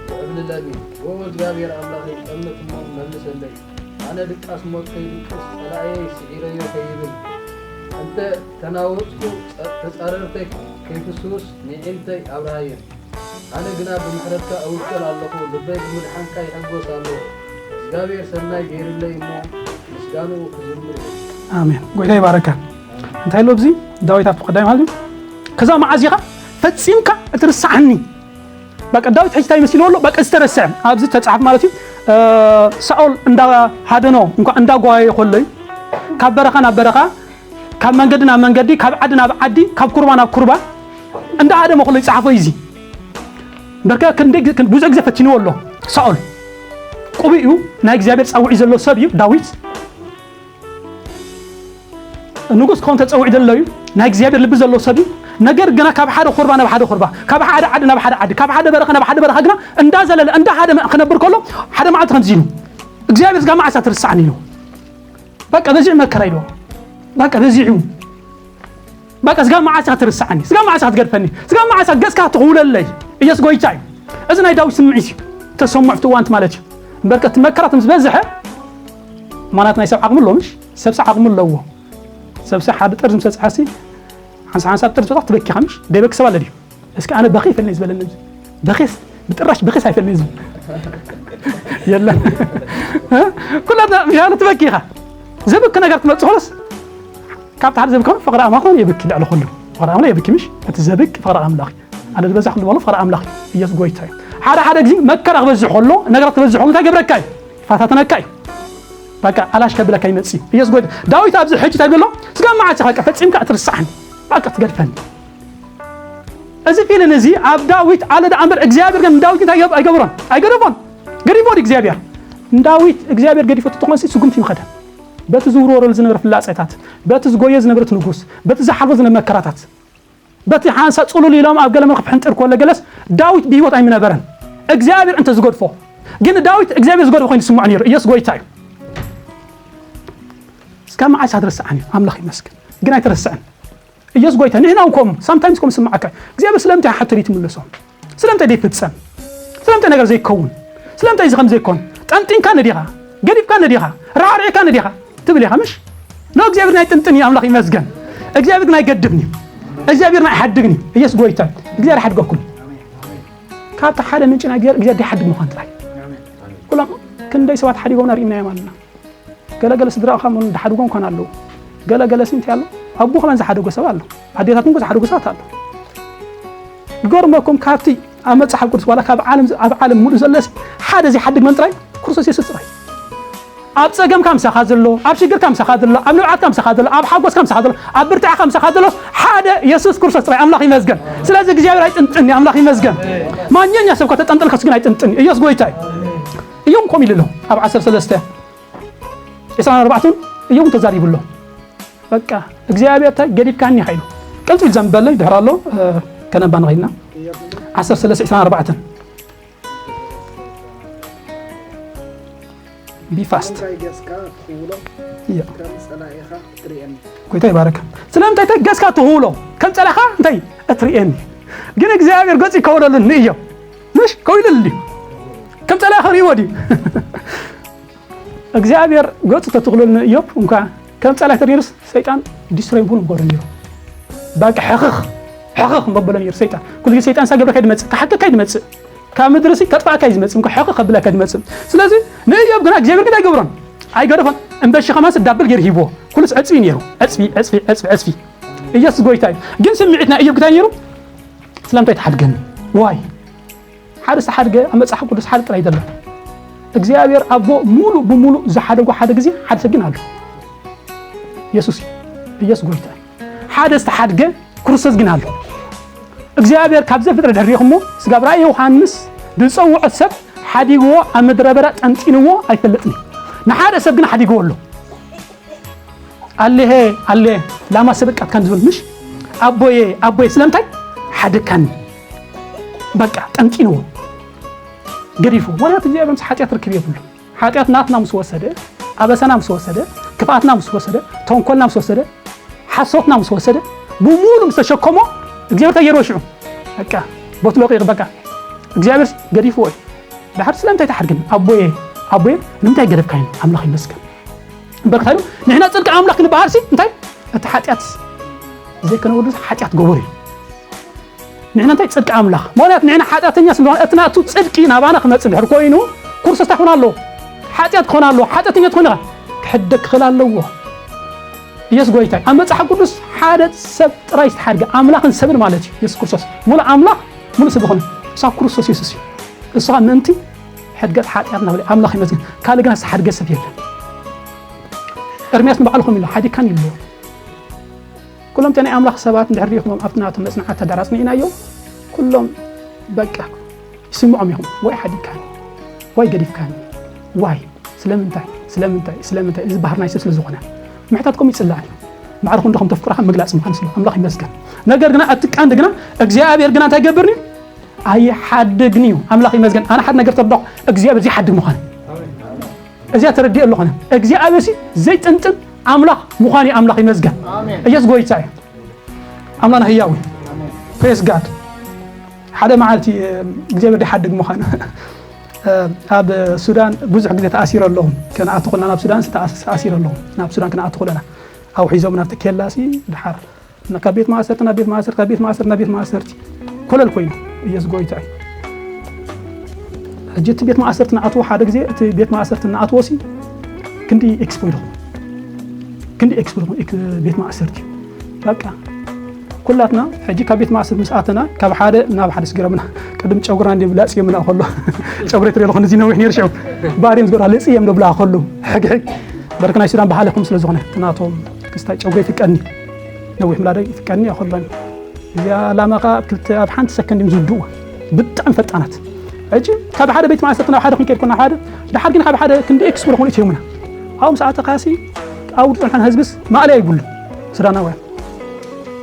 ዝዕብልለኒ? ዎ እግዚኣብሔር ኣምላኸይ፣ ጠምት እሞ መልሰለይ። ኣነ ድቃስ ሞት ከይድቅስ፣ ጸላእየይ ስዒረዮ ከይብል፣ እንተ ተናወጽኩ፣ ጸ-፣ ተጻረርተይ ከይፍስሱስ፣ ንዒምተይ ኣብርሃየን። ኣነ ግና ብምሕረትካ እውከል ኣለኹ፣ ልበይ ብምድሓንካ ይሕጎስ ኣሎ። እግዚኣብሔር ሰናይ ገይሩለይ እሞ፣ ምስጋንኡ ክዝምር እየ። ኣሜን። ጎይታ ይባረካ። እንታይ ኣሎ ኣብዚ? ዳዊት ኣብ ቀዳማይ ማለት እዩ። ከዛ መዓዝ ኢኻ ፈጺምካ እትርስዓኒ? በቃ ዳዊት ሕጂ እንታይ መሲልዎ ኣሎ? በቃ ዝተረስዐ ኣብዚ ተጻሓፍ ማለት እዩ። እ፣ ሳኦል እንዳሃደኖ እንኳ እንዳጓየየ ከሎ እዩ። ካብ በረኻ ናብ በረኻ፣ ካብ መንገዲ ናብ መንገዲ፣ ካብ ዓዲ ናብ ዓዲ፣ ካብ ኩርባ ናብ ኩርባ እንዳሃደመ ከሎ ይጻሓፎ እዩ እዚ። በርከ ክንደይ ግዜ፣ ብዙሕ ግዜ ፈቲንዎ ኣሎ ሳኦል። ቅቡእ እዩ፣ ናይ እግዚኣብሔር ጻውዒት ዘለዎ ሰብ እዩ ዳዊት። ንጉስ ክኸውን ተጸዊዑ ዘሎ እዩ። ናይ እግዚኣብሔር ልቢ ዘለዎ ሰብ እዩ። ነገር ግና ካብ ሓደ ኹርባ ናብ ሓደ ኹርባ፣ ካብ ሓደ ዓዲ ናብ ሓደ ዓዲ፣ ካብ ሓደ በረኻ ናብ ሓደ በረኻ ግና እንዳዘለለ፣ እንዳሃደመ ክነብር ከሎ፣ ሓደ መዓልቲ ከምዚ ኢሉ፣ እግዚኣብሔር ስጋ መዓስ ትርስዓኒ ኢሉ። በቃ በዚሑ መከራ ኢሉ። በቃ በዚሑ። በቃ ስጋ መዓስ ክትርስዓኒ? ስጋ መዓስ ክትገድፈኒ? ስጋ መዓስ ገጽካ ትኽውለለይ? ኢየሱስ ጎይታ እዩ። እዚ ናይ ዳዊት ስምዒት እዩ። ተሰምዖ ኣብቲ እዋን ማለት እዩ። እምበርከ እቲ መከራ ምስ በዝሐ፣ ማለት ናይ ሰብ ዓቕሚ ኣለዎ፣ ምሽ? ሰብሲ ዓቕሚ ኣለዎ። ሰብሲ ሓደ ጥርዚ ምስ በጽሓሲ፣ ሓንሳ ሓንሳ ጥርዚ በጽሓ ትበኪኻ፣ ምሽ? ደይበኪ ሰብ ኣለ ድዩ? እስኪ ኣነ በኺ ይፈልኒ ዝበለኒ፣ በኺስ፣ ብጥራሽ በኺስ ኣይፈልኒ ዝብል የለን። እ? ኩላትና ምሻሉ ትበኪኻ። ዘብክ ነገር ትመጽእ ኾለስ፣ ካብቲ ሓደ ዘብክ ፍቕሪ ኣምላኽ የብኪ ልዕሊ ኩሉ። ፍቕሪ ኣምላኽ የብኪ፣ ምሽ? እቲ ዘብክ ፍቕሪ ኣምላኽ። ኣነ ዝበዛሕ ኩሉ በሎ ፍቕሪ ኣምላኽ። ኢየሱስ ጎይታ እዩ። ሓደ ሓደ ግዜ መከራ ክበዝሕ ከሎ፣ ነገራት ክበዝሕ ከሎ እንታይ ገብረካ እዩ? ይፈታተነካ እዩ። በቃ ኣላሽ ከብለካ ይመጽእ እዩ። ኢየሱስ ጎይታ። ዳዊት ኣብዚ ሕጂ እንታይ ይብሎ? ስጋ መዓስ ኢኻ በቃ ፈጺምካ እትርስዓኒ? በቃ ትገድፈኒ? እዚ ፊልም እዚ ኣብ ዳዊት ኣለ ደኣ እምበር እግዚኣብሔር ግን ንዳዊት እንታይ ይገብ-፣ ኣይገብሮን? ኣይገደፎን። ገዲፎ ድዩ እግዚኣብሔር? ንዳዊት እግዚኣብሔር ገዲፎ ተኾንሲ ስጉምቲ ይምኸደ። በቲ ዝውርወረሉ ዝነበረ ፍላጻታት፣ በቲ ዝጎየ ዝነበረት ንጉስ፣ በቲ ዝሓልፎ ዝነበረ መከራታት፣ በቲ ሓንሳ ጽሉል ኢሎም ኣብ ገለ መርክብ ሕንጥር ኮለ ገለስ ዳዊት ብህይወት ኣይምነበረን። እግዚኣብሔር እንተ ዝገድፎ። ግን ዳዊት እግዚኣብሔር ዝገድፎ ኮይኑ ዝስምዖ ነይሩ። ኢየሱስ ጎይታ እዩ። እስከ መዓስ ኣትረስዓን እዩ። ኣምላኽ ይመስገን። ግን ኣይተረስዐን። ኢየሱስ ጎይታ። ንሕና እውን ከምኡ፣ ሳምታይምስ ከምኡ ስምዓካ። እግዚኣብሔር ስለምንታይ ሓቶ ዘይትምለሶ? ስለምንታይ ዘይፍጸም? ስለምንታይ ነገር ዘይከውን? ስለምንታይ እዚ ከም ዘይኮን? ጠንጢንካ ነዲኻ? ገዲፍካ ነዲኻ? ራዕሪዕካ ነዲኻ? ትብል ኢኻ፣ ምሽ? ኖ፣ እግዚኣብሔር ናይ ጥንጥን እዩ፣ ኣምላኽ ይመስገን። እግዚኣብሔር ናይ ገድብን እዩ። እግዚኣብሔር ናይ ሓድግን እዩ። ኢየሱስ ጎይታ። እግዚኣብሔር ሓድገኩም። ካብቲ ሓደ ምንጪ ናይ እግዚኣብሔር፣ እግዚኣብሔር ሓድግ ምዃን ጥራይ። ኩሎም ክንደይ ሰባት ሓዲጎም ኣርእምናዮም ኣለና። ገለ ገለ ስድራኻ እውን ዝሓድጎም ኮን ኣለዉ። ገለ ገለ ሲ እንታይ ኣሎ? ኣቦ ከማን ዝሓደጎ ሰብ ኣሎ። ኣዴታት እውን ዝሓደጉ ሰባት ኣሎ። ይገርመኩም፣ ካብቲ ኣብ መጽሓፍ ቅዱስ ዋላ ካብ ዓለም፣ ኣብ ዓለም ሙሉእ ዘለሲ ሓደ ዘይሓድግ መን ጥራይ? ክርስቶስ የሱስ ጥራይ። ኣብ ጸገምካ ምሳኻ ዘሎ፣ ኣብ ሽግርካ ምሳኻ ዘሎ፣ ኣብ ንብዓትካ ምሳኻ ዘሎ፣ ኣብ ሓጎስካ ምሳኻ ዘሎ፣ ኣብ ብርታዕካ ምሳኻ ዘሎ ሓደ የሱስ ክርስቶስ ጥራይ። ኣምላኽ ይመስገን። ስለዚ እግዚኣብሔር ኣይጥንጥን እዩ። ኣምላኽ ይመስገን። ማንኛውም ሰብ ከተጠንጠልካስ ግን ኣይጥንጥን እዩ። ኢየሱስ ጎይታ እዩ። እዮም ኮም ኢሉ ኣሎ ኣብ ዓሰርተ ሰለስተ ዕስራን ኣርባዕተን እዮም ተዛሪቡ ኣሎ። በቃ እግዚኣብሔር እንታይ ገዲፍካኒ ኢኻ ኢሉ። ቀልጢፍ ዘንበለይ ድሕር ኣሎ፣ እ፣ ከነንባ ንኸይድና። ዓሰርተ ሰለስተ ዕስራን ኣርባዕተን። Be fast። ስለምንታይ ገጽካ ትኽውሎ? እያ። ከም ጸላኢኻ እትርእየኒ? ጎይታ ይባረክ። ስለምንታይ እንታይ ገጽካ ትኽውሎ? ከም ጸላኢኻ እንታይ እትርእየኒ? ግን እግዚኣብሔር ገጹ ይከውለሉ ንእዮ። ምሽ ከውይለሉ ድዩ? ከም ጸላኢ ክርእይዎ ድዩ? እግዚኣብሔር ገጹ ተትኽልል ንእዮብ እንኳ ከም ጸላኢ ተሪርስ ሰይጣን ዲስትሮይ ምኹን ምገሩ ነይሩ። በቃ ሕኽኽ፣ ሕኽኽ መበሎ ነይሩ ሰይጣን። ኩሉ ግዜ ሰይጣን ሳገብረካ ድመጽእ፣ ክሓከካ ድመጽእ። ካብ ምድሪ ሲ ከጥፋእካ እዩ ዝመጽእ፣ እንኳ ሕኽኽ ከብለካ ድመጽእ። ስለዚ ንእዮብ ግና እግዚኣብሔር ግን ኣይገብሮን፣ ኣይገደፎን። እምበሺ ከማንስ ዳብል ገይሩ ሂብዎ። ኩሉስ ዕጽፊ ነይሩ። ዕጽፊ፣ ዕጽፊ፣ ዕጽፊ፣ ዕጽፊ። ኢየሱስ ጎይታ እዩ። ግን ስምዒት ናይ እዮብ ግታይ ነይሩ? ስለምንታይ ትሓድገኒ? ዋይ? ሓደ ዝተሓድገ ኣብ መጽሓፍ ቅዱስ ሓደ ጥራይ ኣይደለም። እግዚኣብሔር ኣቦ ሙሉ ብሙሉ ዝሓደጎ ሓደ ግዜ ሓደ ሰብ ግን ኣሎ። የሱስ እዩ። ኢየሱስ ጎይታ እዩ። ሓደ ዝተሓድገ ክርስቶስ ግን ኣሎ። እግዚኣብሔር ካብ ዘፍጥረት ድሕሪኹሞ ስጋብ ራእይ ዮሃንስ ዝጸውዖ ሰብ ሓዲግዎ ኣብ ምድረ በዳ ጠንጢንዎ ኣይፈልጥን እዩ። ንሓደ ሰብ ግን ሓዲግዎ ኣሎ። ኣሌሄ ኣሌ ላማ ሰበቃት ከም ዝብል ምሽ ኣቦየ ኣቦየ ስለምንታይ ሓደካኒ በቃ ጠንጢንዎ ገዲፉ። ምክንያቱ እግዚኣብሔር ምስ ሓጢኣት ርክብ የብሉ። ሓጢኣት ናትና ምስ ወሰደ፣ ኣበሳና ምስ ወሰደ፣ ክፍኣትና ምስ ወሰደ፣ ተንኮልና ምስ ወሰደ፣ ሓሶትና ምስ ወሰደ፣ ብሙሉ ምስ ተሸከሞ እግዚኣብሔር እንታይ ገይርዎ ሽዑ? በቃ ቦት ለቂቕ በቃ እግዚኣብሔር ገዲፍዎ እዩ። ድሓር ስለምንታይ ትሓድግን ኣቦየ ኣቦየ ንምንታይ ገደፍካይን ኣምላኽ ይመስገን። እምበር ክታሉ ንሕና ጽድቂ ኣምላኽ ክንበሃልሲ እንታይ እቲ ሓጢኣት ዘይከነ ወዱ ሓጢኣት ገበሩ እዩ። ንሕና እንታይ ጽድቂ ኣምላኽ ማለት ንሕና ሓጢኣተኛ ስለ ዝኾነ እቲ ናቱ ጽድቂ ናባና ክመጽእ ድሕር ኮይኑ ክርስቶስ እንታይ ክኾን ኣለዎ? ሓጢኣት ክኾን ኣለዎ። ሓጢኣተኛ ትኾን ኢኻ ክሕደግ ክኽእል ኣለዎ። ኢየሱስ ጎይታ እዩ። ኣብ መጽሓፍ ቅዱስ ሓደ ሰብ ጥራይ ዝተሓድገ ኣምላኽን ሰብን ማለት እዩ። ኢየሱስ ክርስቶስ ሙሉእ ኣምላኽ ሙሉእ ሰብ ዝኾነ እሳ ክርስቶስ ኢየሱስ እዩ። እሱ ኸኣ ምእንቲ ሕድገት ሓጢኣትና ብለ ኣምላኽ ይመስገን። ካልእ ግና ዝተሓድገ ሰብ የለን። ኤርምያስ ንባዕሉ ከምኡ ኢሉ ሓዲካን ኢልዎ። ኩሎም እቶም ናይ ኣምላኽ ሰባት እንድሕር ርኢኹሞም ኣብቲ ናቶም መጽናዕቲ ኣዳራሽ ንኢናዮ ኩሎም በቃ ይስምዖም ኢኹም ወይ ሓዲካን ወይ ገዲፍካን ዋይ ስለምንታይ ስለምንታይ ስለምንታይ እዚ ባህር ናይ ሰብ ስለ ዝኾነ ምሕታትኩም ይጽላእ እዩ። ማዕርኹም ድኹም ተፍቅራኻ ምግላጽ ምዃን ስለ ኣምላኽ ይመስገን። ነገር ግና እቲ ቀንዲ ግና እግዚኣብሔር ግና እንታይ ገብርኒ ኣይሓድግን እዩ። ኣምላኽ ይመስገን። ኣነ ሓደ ነገር ተረዳኹ እግዚኣብሔር ዘይሓድግ ምዃኑ እዚኣ ተረዲኤ ኣለኹ። እግዚኣብሔር ሲ ዘይጥንጥን ኣምላኽ ምዃኑ ኣምላኽ ይመስገን። ኢየሱስ ጎይታ እዩ። ኣምላኽና ህያው እዩ። ፕሬስ ጋድ። ሓደ መዓልቲ እግዚኣብሔር ዘይሓድግ ምዃኑ ኣብ ሱዳን ብዙሕ ግዜ ተኣሲረ ኣለኹ። ከነኣቱ ከለና ናብ ሱዳን ተኣሲረ ኣለኹ። ናብ ሱዳን ከነኣቱ ከለና ኣብኡ ሒዞም ናብቲ ኬላ ሲ ድሓር ካብ ቤት ማእሰርቲ ናብ ቤት ማእሰርቲ ካብ ቤት ማእሰርቲ ናብ ቤት ማእሰርቲ ኮለል ኮይኑ ኢየሱስ ጎይታ እዩ። ሕጂ እቲ ቤት ማእሰርቲ ንኣትዎ ሓደ ግዜ እቲ ቤት ማእሰርቲ ንኣትዎ ሲ ክንዲ ኤክስፖ ኢልኹም ክንዲ ኤክስፖ ኢልኹም ቤት ማእሰርቲ በቃ ኩላትና ሕጂ ካብ ቤት ማእሰርቲ ምስ ኣተና ካብ ሓደ ናብ ሓደ ስገረምና ቅድም ጨጉርና እንዲ ብላጽ የምና ከሎ ጨጉሪ ትሪኦ ለኹ እዚ ነዊሕ ነይሩ ሽዑ ባሪም ዝገራ ልጽ የም ብላ ከሉ ሕግሕግ በርክ ናይ ሱዳን ባህሊ ኹም ስለ ዝኾነ ናቶም ክስታይ ጨጉሪ ይፍቀኒ ነዊሕ ምላደ ይፍቀኒ ኣይኮሎን። እዚኣ ላማ ኸዓ ኣብ ክልተ ኣብ ሓንቲ ሰከንድ እዮም ዝውድእዋ። ብጣዕሚ ፈጣናት። ሕጂ ካብ ሓደ ቤት ማእሰርቲ ናብ ሓደ ክንከይድ ኮና ሓደ ድሓር ግን ካብ ሓደ ክንዲ ኤክስፖ ዝኾኑ እትዮምና። ኣብኡ ምስ ኣተኻሲ ኣብኡ ዝጸንሐን ህዝብስ ማእለያ ይብሉ። ሱዳናውያን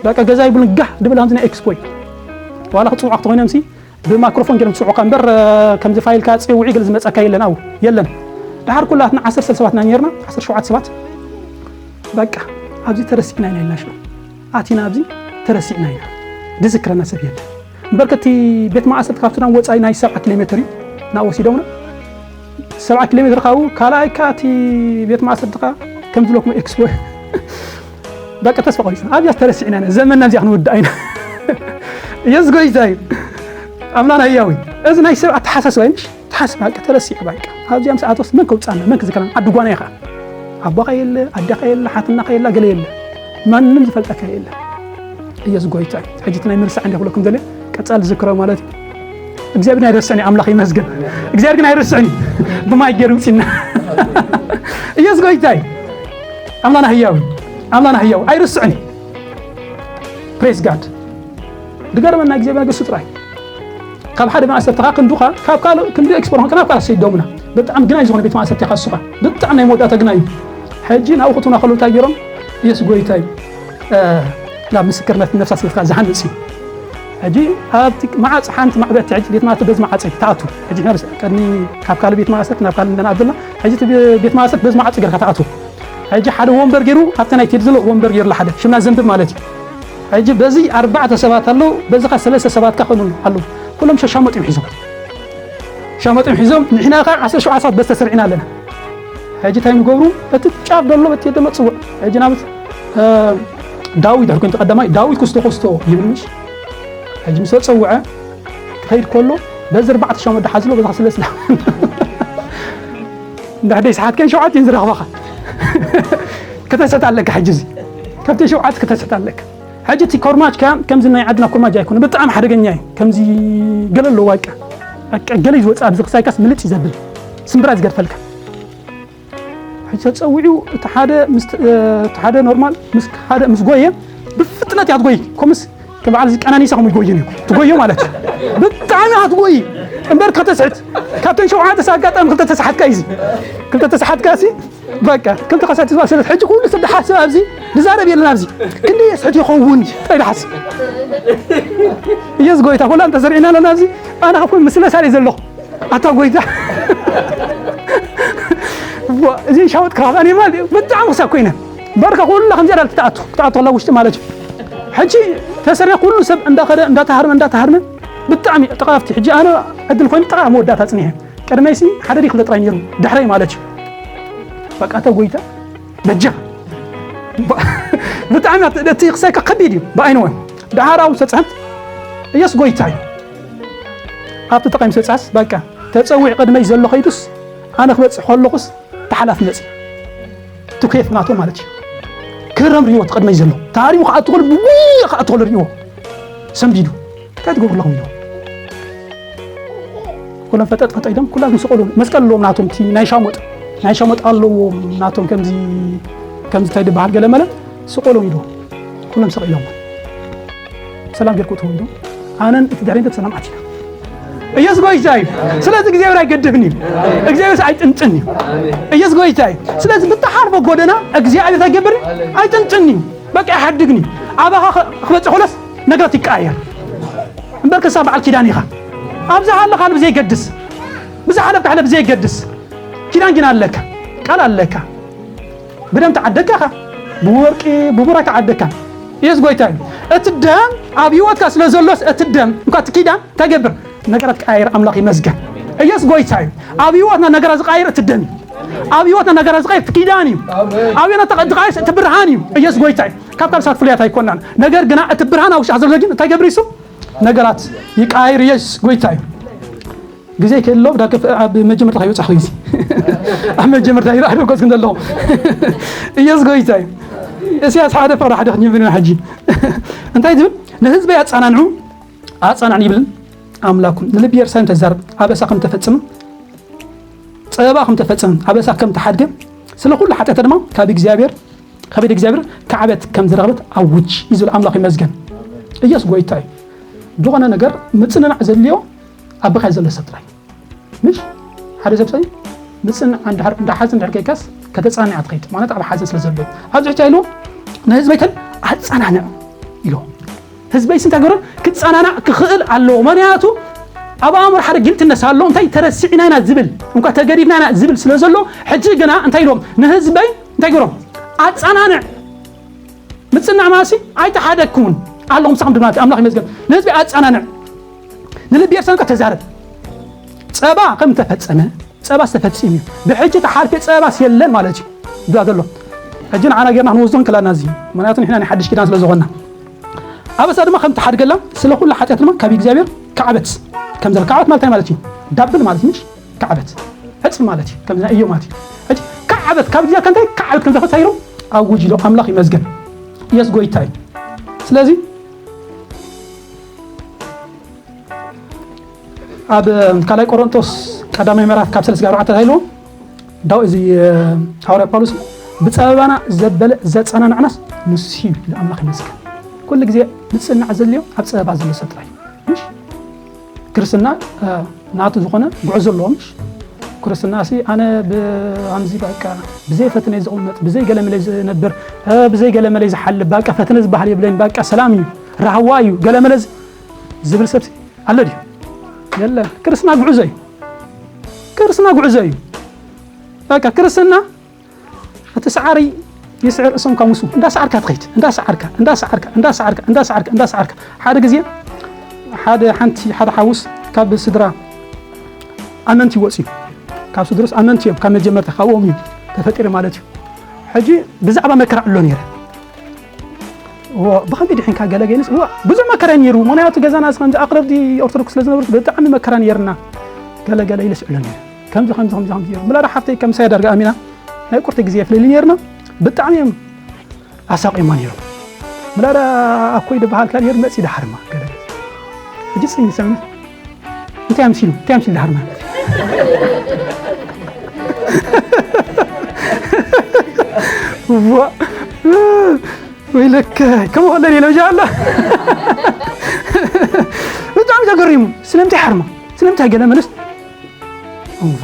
በቃ ገዛ ይብሉን ጋህ ድብል ከምዚ ናይ ኤክስፖ እዩ። ዋላ ክጽውዑ ክትኾይኖም ሲ ብማይክሮፎን ገይሮም ዝስዕቑካ እምበር ከምዚ ፋይልካ ጽውዒ ገለ ዝመጸካ የለን። ኣው የለን። ድሓር ኩላትና ዓሰርተ ሰባት ኢና ነርና ዓሰርተ ሸውዓተ ሰባት በቃ ኣብዚ ተረሲዕና ኢና ኢልና ሽዑ ኣቲና ኣብዚ ተረሲዕና ኢና ዝዝክረና ሰብ የለን። እምበር ከቲ ቤት ማእሰርቲ ካብ ሱዳን ወጻኢ ናይ ሰብዓ ኪሎ ሜትር እዩ ናብኡ ወሲዶምና ሰብዓ ኪሎ ሜትር ካብኡ ካልኣይ ከኣ እቲ ቤት ማእሰርቲ ከኣ ከም ዝብለኩም ኤክስፖ በቃ ተስፋ ቆሪጽና ኣብዚኣ ተረሲዕና ኢና ዘመንና ኣብዚኣ ክንውድኣ ኢና። ኢየሱስ ጎይታ እዩ። ኣምላኽና ህያው እዩ። እዚ ናይ ሰብ ኣተሓሳስባ እዩ ምሽ ተሓስብ በቃ ተረሲዑ በቃ ኣብዚኣ ምስ ኣቶስ መን ከውጻና መን ክዝክረና ዓዲ ጓና ኢኻ ኣቦኻ የለ ኣዴኻ የለ ሓትናኻ የላ ገለ የለ ማንም ዝፈልጠካ የለ። ኢየሱስ ጎይታ እዩ። ሕጂ እቲ ናይ ምርሳዕ እንደ ክብለኩም ዘለ ቀጻል ዝክሮ ማለት እዩ። እግዚኣብሔር ኣይረስዕን ኣምላኽ ይመስገን። እግዚኣብሔር ግን ኣይረስዕን ብማይ ገይሩ ውፅና ኢየሱስ ጎይታ እዩ። ኣምላና ህያው ኣምላና ህያው ኣይረስዕን። ፕሬስ ጋድ ድገርመና እግዚኣብሔር ገሱ ጥራይ ካብ ሓደ ማእሰርቲ ኻ ክንዱኻ ካብ ካልእ ክንዲ ኤክስፖር ኾንካ ናብ ካልእ ሰይዶምና ብጣዕሚ ግናይ ዝኾነ ቤት ማእሰርቲ ኻ እሱኻ ብጣዕሚ ናይ መወዳእታ ግናይ እዩ። ሕጂ ናብኡ ክእትውና ከለዉ እንታይ ገይሮም ኢየሱስ ጎይታ እዩ ናብ ምስክርነት ነፍሳ ስልካ ዝሃንጽ እዩ። ሕጂ ኣብቲ መዓጽ ሓንቲ ማዕበቲ ሕጂ ቤት ማእሰርቲ በዚ መዓጽ እዩ ትኣቱ። ሕጂ ንሕና ቅድሚ ካብ ካልእ ቤት ማእሰርቲ ናብ ካልእ እንደናኣብ ዘለና ሕጂ እቲ ቤት ማእሰርቲ በዚ መዓጽ ገርካ ትኣቱ። ሕጂ ሓደ ወንበር ገይሩ ኣብቲ ናይ ቴዲ ዘሎ ወንበር ገይሩላ ሓደ ሽምና ዘንብብ ማለት እዩ። ሕጂ በዚ ኣርባዕተ ሰባት ኣለዉ በዚ ኸ ሰለስተ ሰባት ከ ኸኑ ኣለዉ። ኩሎም ሸሻመጥ እዮም ሒዞም ሻመጥ እዮም ሒዞም ንሕና ኸ ዓሰርተ ሸውዓተ ሰባት በዚ ተሰሪዕና ኣለና። ሕጂ እንታይ ንገብሩ እቲ ጫፍ ዘሎ በቲ ደሎ ጽውዕ ሕጂ ናብት ዳዊት ድሕር ኮንቱ ቀዳማይ ዳዊት ኩስቶ ኩስቶ ይብል ምሽ። ሕጂ ምስ ተጸውዐ ክኸይድ ከሎ በዚ ኣርባዕተ ሻመጥ ደሓ ዝሎ በዚ ሰለስተ እንድሕደይ ሰሓትከን ሸውዓተ እየን ዝረኽባኻ ከተሰት ኣለካ። ሕጂ እዚ ካብተን ሸውዓተ ከተሰት ኣለካ። ሕጂ እቲ ኮርማጅ ከ ከምዚ ናይ ዓድና ኮርማጅ ኣይኮነ ብጣዕሚ ሓደገኛ እዩ። ከምዚ ገለ ኣለዎ በቃ በቃ ገለ እዩ ዝወፅእ ኣብዚ ክሳይካስ ምልጥ እዩ ዘብል ስምብራ እዩ ዝገድፈልካ። ሕጂ ተፀዊዑ እቲ ሓደ ምስ እቲ ሓደ ኖርማል ምስ ሓደ ምስ ጎየ ብፍጥነት እያ ትጎይ። ኮምስ ከም በዓል እዚ ቀናኒሳ ከም ይጎይን እዩ ትጎዮ ማለት እዩ። ብጣዕሚ እያ ትጎይ። እምበር ከተስሕት፣ ካብተን ሸውዓተ ኣጋጣሚ ክልተ ተስሓትካ እዩ። ክልተ ተስሓትካ ሲ በቃ ክልተ ከሳት ዝበሃል። ስለዚ ሕጂ ኩሉ ሰብ ዝሓስብ ኣብዚ ዝዛረብ የለን። ኣብዚ ክንደይ የስሕት ይኸውን ጥራይ ዝሓስብ። ኢየሱስ ጎይታ። ኩላን ተሰሪዕና ኣለና ኣብዚ። ኣነ ካብ ምስ ለሳሪ ዘለኹ ኣታ ጎይታ። ዋ፣ እዚ ሻወጥ ክራብ ኣኒማል ብጣዕሚ ክሳብ ኮይነ በርካ ኩላ ከምዚ ኣዳል ትኣቱ ክትኣቱ ከላ ውሽጢ ማለት እዩ። ሕጂ ተሰሪያ ኩሉ ሰብ እንዳኸደ እንዳተሃርመ እንዳተሃርመ ብጣዕሚ ጥቓፍቲ። ሕጂ ኣነ ዕድል ኮይኑ ጥቓ መወዳእታ ጽኒሐ። ቅድመይሲ ሓደ ዲኽ ጥራይ ነይሩ፣ ድሕረይ ማለት እዩ። በቃ፣ "እተ ጎይታ በጃ." ብጣዕሚ እቲ ክሳይካ ከቢድ እዩ ብኣይንወን። ደሓር ኣብኡ ተጻሕምት፣ "ኢየሱስ ጎይታ እዩ." ኣብቲ ተቐይም ሰጻስ፣ በቃ፣ ተጸዊዕ ቅድመይ ዘሎ ከይዱስ፣ ኣነ ክበጽሕ ከለኹስ፣ ተሓላፍ መጺ። ትኬፍ ናቶ ማለት እዩ። ክረም ሪዎ እቲ ቅድመይ ዘሎ። ታሪሙ ክኣቱ ከሎ፣ ብጉያ ክኣቱ ከሎ ሪዎ። ሰንቢዱ። እንታይ ትገብሩ ኣለኹም ኢሉ። ኩሎም ፈጠጥ ፈጠጥ ኢሎም፣ ኩላቶም ስቕ ኢሎም። መስቀል ኣለዎም ናቶም፣ እቲ ናይ ሻሞጥ፣ ናይ ሻሞጥ ኣለዎም ናቶም፣ ከምዚ፣ ከምዚ እንታይ ዝበሃል ገለ መለ፣ ስቕ ኢሎም ኢሉ። ኩሎም ስቕ ኢሎም። ሰላም ጌርኩ ትወልዶ። ኣነን እቲ ድሕሪት ሰላም ኣቲና። ኢየሱስ ጎይታ እዩ። ስለዚ እግዚኣብሔር ኣይገድፍን እዩ። እግዚኣብሔር ኣይጥንጥን እዩ። ኢየሱስ ጎይታ እዩ። ስለዚ ብትሓልፎ ጎደና እግዚኣብሔር ኣይገብርን፣ ኣይጥንጥን እዩ። በቃ ይሓድግን እዩ። ኣባኻ ኸ-፣ ክበጽሕ ከሎስ ነገራት ይቀያየር። እምበር ከሳ በዓል ኪዳን ኢኻ። ኣብዛ ሃለኻ ብዘይገድስ፣ ብዛ ሓለፍካ ሓለፍ ብዘይገድስ፣ ኪዳን ግን ኣለካ። ቃል ኣለካ። ብደም ተዓደግካ ኢኻ። ብወርቂ፣ ብቡር ኣይተዓደግካን። ኢየሱስ ጎይታ እዩ። እቲ ደም ኣብ ህይወትካ ስለ ዘሎስ፣ እቲ ደም፣ እንኳ እቲ ኪዳን እንታይ ገብር? ነገራት ቀያየር። ኣምላኽ ይመስገን። ኢየሱስ ጎይታ እዩ። ኣብ ህይወትና ነገራት ዝቀያየር እቲ ደም እዩ። ኣብ ህይወትና ነገራት ዝቀያየር እቲ ኪዳን እዩ። ኣብ ህይወትና ተቐ-፣ ዝቀያየር እቲ ብርሃን እዩ። ኢየሱስ ጎይታ እዩ። ካብ ካልሳት ፍሉያት ኣይኮናን። ነገር ግና እቲ ብርሃን ኣብ ውሽጢ ዘሎ ግን እንታይ ገብር? ይሱ ነገራት ይቀያየር። ኢየሱስ ጎይታ እዩ። ግዜ ከሎ ዳርጋ ኣብ መጀመርታ ከይበጻሕኩ ግዜ ኣብ መጀመርታ ይረኣዶ ኮስ ክንደሎ። ኢየሱስ ጎይታ እዩ። እስያስ ሓደ ፍቕሪ ሓደ ክንጅምር ኢና ሕጂ። እንታይ ዝብል? "ንህዝበይ ኣጸናንዑ፣ ኣጸናንዑ" ይብልን ኣምላኩም ንልቢ የሩሳሌም ተዛረብ፣ ኣበሳ ከም ተፈጸመ፣ ጸበባ ከም ተፈጸመ፣ ኣበሳ ከም ተሓድገ፣ ስለ ኩሉ ሓጢኣታ ድማ ካብ እግዚኣብሔር፣ ካብ ኢድ እግዚኣብሔር ካዕበት ከም ዝረኸበት ኣውጅ እዩ ዝብል። ኣምላኽ ይመስገን። ኢየሱስ ጎይታ እዩ። ዝኾነ ነገር ምጽንናዕ ዘድልዮ ኣብ ብኻ ዘሎ ሰብ ጥራይ። ምሽ ሓደ ሰብ ሰብ ምጽንናዕ እንድሕር፣ እንዳ ሓዘን እንድሕር ከይካስ ከተጻንዕ ትኸይድ ማለት ኣብ ሓዘን ስለ ዘሎ። ኣብዚ ሕጂ ኢሉ ንህዝበይ ከን ኣጸናንዕ ኢሉ። ህዝበይ ስንታ ገሮ ክጸናናዕ ክኽእል ኣለዎ። ምኽንያቱ ኣብ ኣእምሮ ሓደ ጊልትነስ ኣሎ። እንታይ ተረሲዕና ኢና ዝብል፣ እንኳ ተገዲድና ኢና ዝብል ስለ ዘሎ፣ ሕጂ ግና እንታይ ኢሎም ንህዝበይ እንታይ ገሮም? ኣጸናንዕ። ምጽናዕ ማሲ ኣይተሓደግኩምን ኣለኹም። ሳኹም ድማ ኣምላኽ ይመስገን። ንህዝቢ ኣጸናንዕ። ንልቢ ኤርትራን ከ ተዛረብ። ጸባ ከም ተፈጸመ፣ ጸባስ ተፈጺሙ እዩ። ብሕጂ ተሓልፌ ጸባስ የለን ማለት እዩ። እዛ ዘሎ። ሕጂ ንዓና ጌርና ክንወስዶ እንክላና እዚ። ምኽንያቱ ንሕና ናይ ሓድሽ ኪዳን ስለ ዝኾንና። ኣበሳ ድማ ከም ተሓድገላ ስለ ኩሉ ሓጢኣት ድማ ካብ እግዚኣብሔር ካዕበት ከም ዘለ። ካዕበት ማለት እንታይ ማለት እዩ? ዳብል ማለት ምሽ? ካዕበት። ዕጽ ማለት እዩ። ከምዚ ናይ እዮ ማለት እዩ። ሕጂ ካዕበት ካብ እግዚኣብሔር እንታይ ካዕበት ከም ዘፈሳ ኢሎም ኣውጅ ኢሎ። ኣምላኽ ይመስገን። ኢየሱስ ጎይታ እዩ። ስለዚ ኣብ ካልኣይ ቆሮንቶስ ቀዳማይ ምዕራፍ ካብ ሰለስተ ኣርባዕተ እንታይ ኢልዎ? ዳው-፣ እዚ፣ እ፣ ሃዋርያ ጳውሎስ "ብጸበባና ዘበለ ዘጸናናዕናስ ንሱ እዩ" ኢሉ። ኣምላኽ ይመስገን። ኩሉ ግዜ ምጽናዕ ዘድልዮ ኣብ ጸበባ ዘሎ ሰብ ጥራይ እዩ። ምሽ? ክርስትና፣ እ፣ ናቱ ዝኾነ ጉዕዞ ኣለዎ። ምሽ? ክርስትና ሲ ኣነ ብ-፣ ኣምዚ በቃ ብዘይ ፈተነ ዝቕመጥ፣ ብዘይ ገለመለ ዝነብር፣ እ፣ ብዘይ ገለመለ ዝሓልፍ፣ በቃ ፈተነ ዝበሃል የብለይን፣ በቃ ሰላም እዩ፣ ራህዋ እዩ፣ ገለመለ ዝ-፣ ዝብል ሰብሲ ኣሎ ድዩ? የለ። ክርስትና ጉዕዞ እዩ። ክርስትና ጉዕዞ እዩ። በቃ ክርስትና እቲ ሰዓሪ ይስዕር እሶም ካብ ምስኡ እንዳሰዓርካ ትኸይድ። እንዳሰዓርካ፣ እንዳሰዓርካ፣ እንዳሰዓርካ፣ እንዳሰዓርካ፣ እንዳሰዓርካ። ሓደ ግዜ ሓደ፣ ሓንቲ፣ ሓደ ሓውስ ካብ ስድራ ኣመንቲ ወፅዩ። ካብ ስድሩስ ኣመንቲ እዮም። ካብ መጀመርታ ካብኦም እዩ ተፈጢሩ ማለት እዩ። ሕጂ ብዛዕባ መከራ ኣሎ ነይረ። እዎ፣ ብኸመይ ድሒንካ ገለ ገይንስ? እዎ፣ ብዙሕ መከራ እዩ ነይሩ። ምኽንያቱ ገዛና ከምዚ ኣቕረብቲ ኦርቶዶክስ ስለ ዝነበሩ ብጣዕሚ መከራ ነይርና። ገለ ገለ ኢለ ስዕሎ ነይረ። ከምዚ፣ ከምዚ፣ ከምዚ፣ ከምዚ ነይሩ። ምላዳ ሓፍተይ ከም ሳይ ዳርጋ ኣሚና ናይ ቁርቲ ግዜ ፍልልይ ነይርና። ብጣዕሚ እዮም ኣሳቒማ ነይሩ። ምላዳ ኣኮይ ዝበሃል ከኣ ነይሩ መጺ ደሓርማ ገለ ገለ። ሕጂ ጽን ይሰምዕ። እንታይ ኣምሲሉ? እንታይ ኣምሲሉ ደሓርማ? ዋ። ወይለከ፣ ከምኡ ከለኒ ኢለ፣ መሻኣላ። ብጣዕሚ ተገሪሙ። ስለምንታይ ሓርማ? ንምንታይ ገለ መለስ እዋ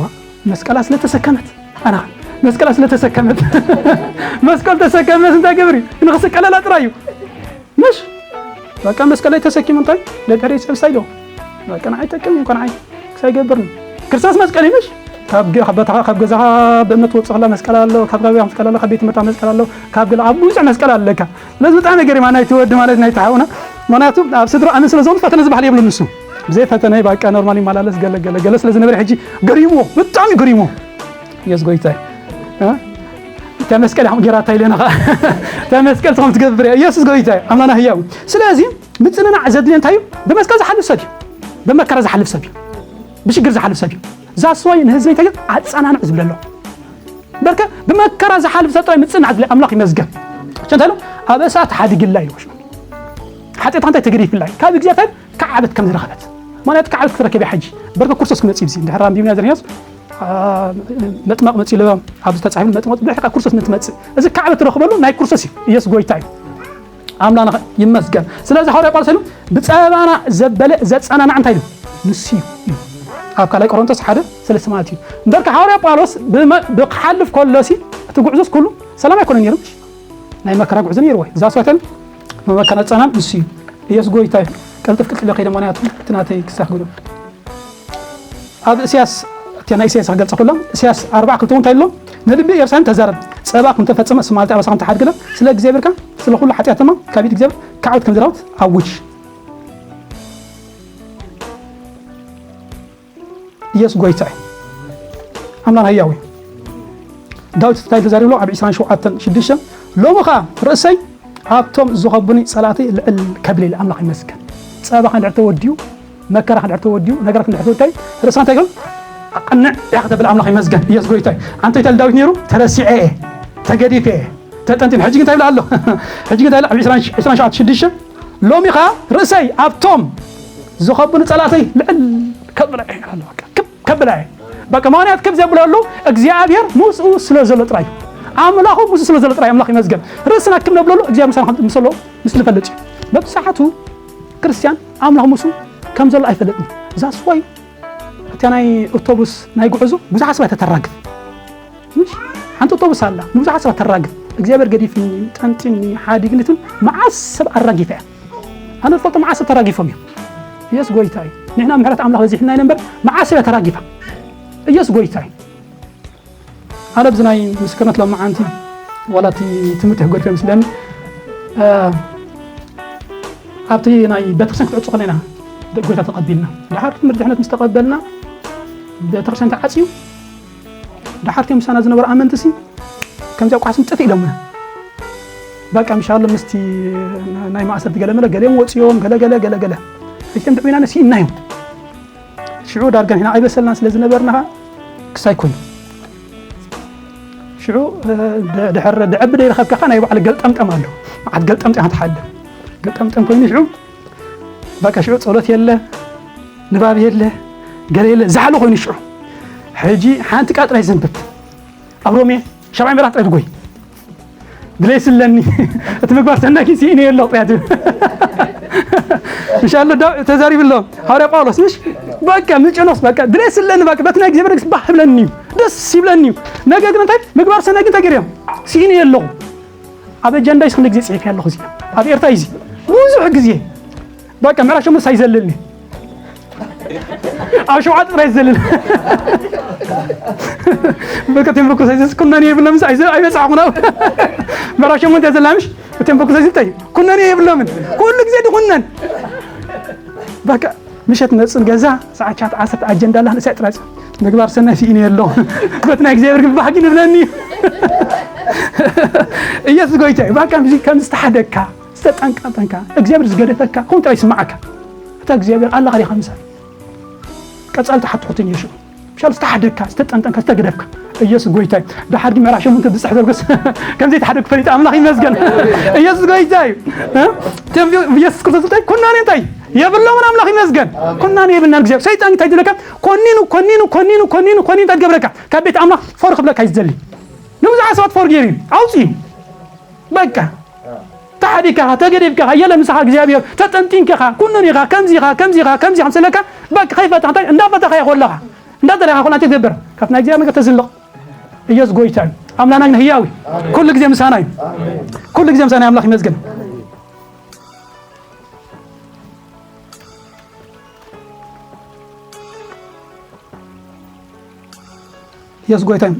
መስቀላ ስለተሰከመት ኣና መስቀላ ስለተሰከመት መስቀል ተሰከመት እንታይ ገብሪ ንኽስቀለላ ጥራይ እዩ። ምሽ በቃ መስቀለይ ተሰኪሙ እንታይ ደቀሪ ሰብሳይ ዶ በቃ ንዓይ ጠቅም እኮ ንዓይ ክሳይ ገብርኒ ክርስቶስ መስቀል እዩ። ምሽ ካብ ገ- ካብ በታኻ ካብ ገዛኻ ብእምነት ወፅእ ከላ መስቀል ኣሎ፣ ካብ ገበያ መስቀል ኣሎ፣ ካብ ቤት ትምህርታ መስቀል ኣሎ፣ ካብ ገለ ኣብ ብዙሕ መስቀል ኣለካ። ስለዚ ብጣዕሚ ገሪማ ናይቲ ወዲ ማለት ናይቲ ሓውና ምክንያቱ ኣብ ስድራ ኣምን ስለ ዝኾኑ ፈተነ ዝበሃል የብሉ ንሱ ብዘይ ፈተነ በቃ ኖርማል ይመላለስ ገለ ገለ ገለ ስለ ዝነበረ ሕጂ ገሪሞ ብጣዕሚ ገሪሞ የስ ጎይታይ ተመስቀል ያኹም ጌራታ ኢለና ኸዓ ተመስቀል ስኹም ትገብር እያ ኢየሱስ ጎይታ እዩ ኣምላና ህያው እዩ። ስለዚ ምጽንናዕ ዘድልዮ እንታይ እዩ? ብመስቀል ዝሓልፍ ሰብ እዩ። ብመከራ ዝሓልፍ ሰብ እዩ። ብሽግር ዝሓልፍ ሰብ እዩ። ዛስዋይ ንህዝበይ እንታይ ኣጻናንዕ ዝብለ ኣሎ። በርከ ብመከራ ዝሓልፍ ሰብ ጥራይ ምጽንናዕ ዝብለ ኣምላኽ ይመስገን። ሸንታሎ ኣብ እሳት ሓዲግላ እዩ። ሓጢኣት እንታይ ተገዲፍላ እዩ? ካብ እግዚኣብሔር ከዓበት ከም ዝረኸበት ማለት ከዓበት ክትረከብ እያ ሕጂ በርከ ክርስቶስ ክመጽእ እዩ። ድሕር ኣንቢብና ዘርያስ መጥመቕ መጺኡ ኢለ ኣብዚ ተጻሒፉ መጥመቕ ድሕሪ ካብ ክርስቶስ ንትመጽእ እዚ ካዕበት ትረኽበሉ ናይ ክርስቶስ እዩ። ኢየሱስ ጎይታ እዩ። ኣምላኽ ይመስገን። ስለዚ ሃዋርያ ጳውሎስ ኢሉ ብጸባና ዘበለ ዘጸናናዕ እንታይ ኢሉ ንሱ እዩ። ኣብ ካልኣይ ቆሮንቶስ ሓደ ሰለስተ ማለት እዩ። እምበርከ ሃዋርያ ጳውሎስ ብመ- ብክሓልፍ ከሎ ሲ እቲ ጉዕዞስ ኩሉ ሰላም ኣይኮነን ነይሩ። ናይ መከራ ጉዕዞ ነይርዎ እዩ። እዛ ስዋተን መመከራ ጸናን ንሱ እዩ። ኢየሱስ ጎይታ እዩ። ቀልጥፍ ቅልጥፍ ኢለ ከይደ ምኽንያቱ እቲ ናተይ ክሳኽ ግዶ ኣብ እስያስ እቲ ናይ እስያስ ክገልጸ ኩሎም እስያስ ኣርባዓ ክልተ እንታይ ኣሎ ንልቢ ኢየሩሳሌም ተዛረብ ጸባ ከም ተፈጸመ ስማልቲ ኣበሳ ከም ተሓድግለ ስለ እግዚኣብሔር ከ ስለ ኩሉ ሓጢኣት ድማ ካብ ኢድ እግዚኣብሔር ካዕበት ከም ዝራውት ኣውጅ ኢየሱስ ጎይታ እዩ ኣምላኽ ህያው እዩ ዳዊት እንታይ ተዛሪብሎ ኣብ ዕስራን ሸውዓተን ሽዱሽተ ሎሚ ኸኣ ርእሰይ ኣብቶም ዝኸቡኒ ጸላእተይ ልዕል ከብል ኢለ ኣምላኽ ይመስገን ጸባኻ እንድሕር ተወዲኡ መከራኻ እንድሕር ተወዲኡ ነገራት እንድሕር ተወዳዩ ርእስኻ እንታይ ይብል ኣቕንዕ ኢኻ ተብል ኣምላኽ ይመስገን ኢየሱስ ጎይታ እዩ ኣንተ ይተል ዳዊት ነይሩ ተረሲዐ እየ ተገዲፈ እየ ተጠንጢን ሕጂ ግን እንታይ ይብል ኣሎ ሕጂ ግን እንታይ ይብል ኣብ ዕስራን ሸውዓተን ሽዱሽተ ሎሚ ኸኣ ርእሰይ ኣብቶም ዝኸቡኒ ጸላእተይ ልዕል ከብላ እየ ኣሎ በቃ ክብ ከብላ እየ በቃ ምኽንያት ክብ ዘብለሉ እግዚኣብሔር ምስኡ ስለ ዘሎ ጥራይ ኣምላኹ ምስኡ ስለ ዘሎ ጥራይ ኣምላኽ ይመስገን ርእስና ክብ ነብለሉ እግዚኣብሔር ምሳና ምስ ኣሎ ምስ ንፈልጥ እዩ መብዛሕቱ ክርስቲያን ኣምላኽ ምስኡ ከም ዘሎ ኣይፈልጥን ዛስዋይ እታ ናይ ኣውቶቡስ ናይ ጉዕዞ ብዙሓት ሰባት ተተራግፍ ሓንቲ ኣውቶቡስ ኣላ ንብዙሓት ሰባት ተራግፍ እግዚኣብሔር ገዲፍኒ ጠንጢኒ ሓዲግኒ ትብል መዓስ ሰብ ኣራጊፋ እያ ኣነ ዝፈልጦ መዓስ ሰብ ተራጊፎም እዮም ኢየሱስ ጎይታ እዩ ንሕና ምሕረት ኣምላኽ በዚሕና ኢና እምበር መዓስ ሰብ እያ ተራጊፋ ኢየሱስ ጎይታ እዩ ኣነ ኣብዚ ናይ ምስክርነት ሎማዓንቲ ዋላ እቲ ትምህርቲ ክጎድፈ ምስለኒ ኣብቲ ናይ ቤተክርስትያን ክትዕፁ ከለና ጎይታ ተቐቢልና ድሓር ትምህርቲ ድሕነት ምስ ተቐበልና ቤተክርስትያን ተዓፅዩ ድሓር ቲኦም ምሳና ዝነበሩ ኣመንትሲ ከምዚኣ ቋሕስም ጥፍ ኢሎምና በቃ ምሻሎ ምስቲ ናይ ማእሰርቲ ገለመለ ገሌም ወፂኦም ገለገለ ገለገለ እቲም ድዕቢና ነሲእናዮም ሽዑ ዳርጋ ንሕና ኣይበሰልናን ስለ ዝነበርና ከዓ ክሳይ ኮይኑ ሽዑ ድሕር ድዕቢ ደይረኸብካ ከዓ ናይ ባዕሉ ገልጠምጠም ኣሎ መዓት ገልጠምጠም ክትሓልፍ ገልጠምጠም ኮይኑ ሽዑ በቃ ሽዑ ፀሎት የለ ንባብ የለ ገለ የለ ዛሕሉ ኮይኑ ሽዑ ሕጂ ሓንቲ ቃል ጥራይ ዘንብብ ኣብ ሮሜ ሻብዓይ ምዕራፍ ጥራይ ትጎይ ድሌ ስለኒ እቲ ምግባር ሰናይ ግን ስኢነ የለ ጥያት ምሻሎ ተዛሪብሎ ሃዋርያ ጳውሎስ ምሽ በቃ ምጭኖስ በቃ ድሌ ስለኒ በቃ በቲ ናይ እግዚኣብሔር ደስ ባህ ብለኒ እዩ ደስ ይብለኒ እዩ ነገር ግን እንታይ ምግባር ሰናይ ግን ተገርዮም ስኢነ የለኹ ኣብ ኣጀንዳይስ ክንደ ግዜ ፅሒፈ ኣለኹ እዚ ኣብ ኤርትራ እዚ ብዙሕ ግዜ በቃ ምዕራፍ ሸሞንተ ኣይዘልልኒ ኣብ ሸውዓተ ጥራይ ዝዘልል በቃ ቴምበኩ ሳይዘስ ኩነን የብሎም ምስ ኣይዘ ኣይበጻኹ ነው ምዕራፍ ሸሞንተ ዘላ ምሽ ቴምበኩ ሳይዘስ ታይ ኩነን የብሎምን ኩሉ ግዜ ድኹነን በቃ ምሸት መጽን ገዛ ሰዓት ቻት ዓሰርተ ኣጀንዳ ኣላ ንሳይ ጥራይ ምግባር ሰናይ ሲኢነ የሎ በት ናይ እግዚኣብሔር ግን ባህጊ ንብለኒ ኢየሱስ ጎይታ እዩ በቃ ከምዚ ዝተሓደግካ ዝተጠንቀጠንካ እግዚኣብሔር ዝገደፈካ ኮን ጥራይ ይስማዓካ እታ እግዚኣብሔር ኣላ ኸሪኻ ምሳል ቀጻል ተሓትሑትን የሽዑ ምሻል ዝተሓደግካ ዝተጠንጠንካ ዝተገደፍካ ኢየሱስ ጎይታ እዩ ድሓር ግን ምዕራፍ ሸሙንተ ብፅሕ ዘርግስ ከምዘይተሓደግ ፈሊጥ ኣምላኽ ይመስገን ኢየሱስ ጎይታ እዩ ኢየሱስ ክርስቶስ እንታይ ኩናኔ እንታይ የብሎምን ኣምላኽ ይመስገን ኩናኔ የብልናን እግዚኣብሔር ሰይጣን እንታይ ዝብለካ ኮኒኑ ኮኒኑ ኮኒኑ ኮኒኑ ኮኒኑ እንታይ ትገብረካ ካብ ቤት ኣምላኽ ፎር ክብለካ እዩ ዝደሊ ንብዙሓት ሰባት ፎር ገይሩ እዩ ኣውፅኡ በቃ ተሓዲካ ተገዲፍካ የለ ምሳኻ እግዚኣብሔር ተጠንጢንካ ኩነን ኢኻ ከምዚ ኢኻ ከምዚ ኢኻ ከምዚ ኢኻ ምሰለካ በቃ ከይፈተኻ እንታይ እንዳፈተኻ ይኾለኻ እንዳደለኻ ኮላ እንታይ ትገብር? ካብ ናይ እግዚኣብሔር ነገር ተዝልቕ። ኢየሱስ ጎይታ እዩ። ኣምላኽና ግን ህያው እዩ። ኩሉ ግዜ ምሳና እዩ። ኩሉ ግዜ ምሳና እዩ። ኣምላኽ ይመስገን። ኢየሱስ ጎይታ እዩ።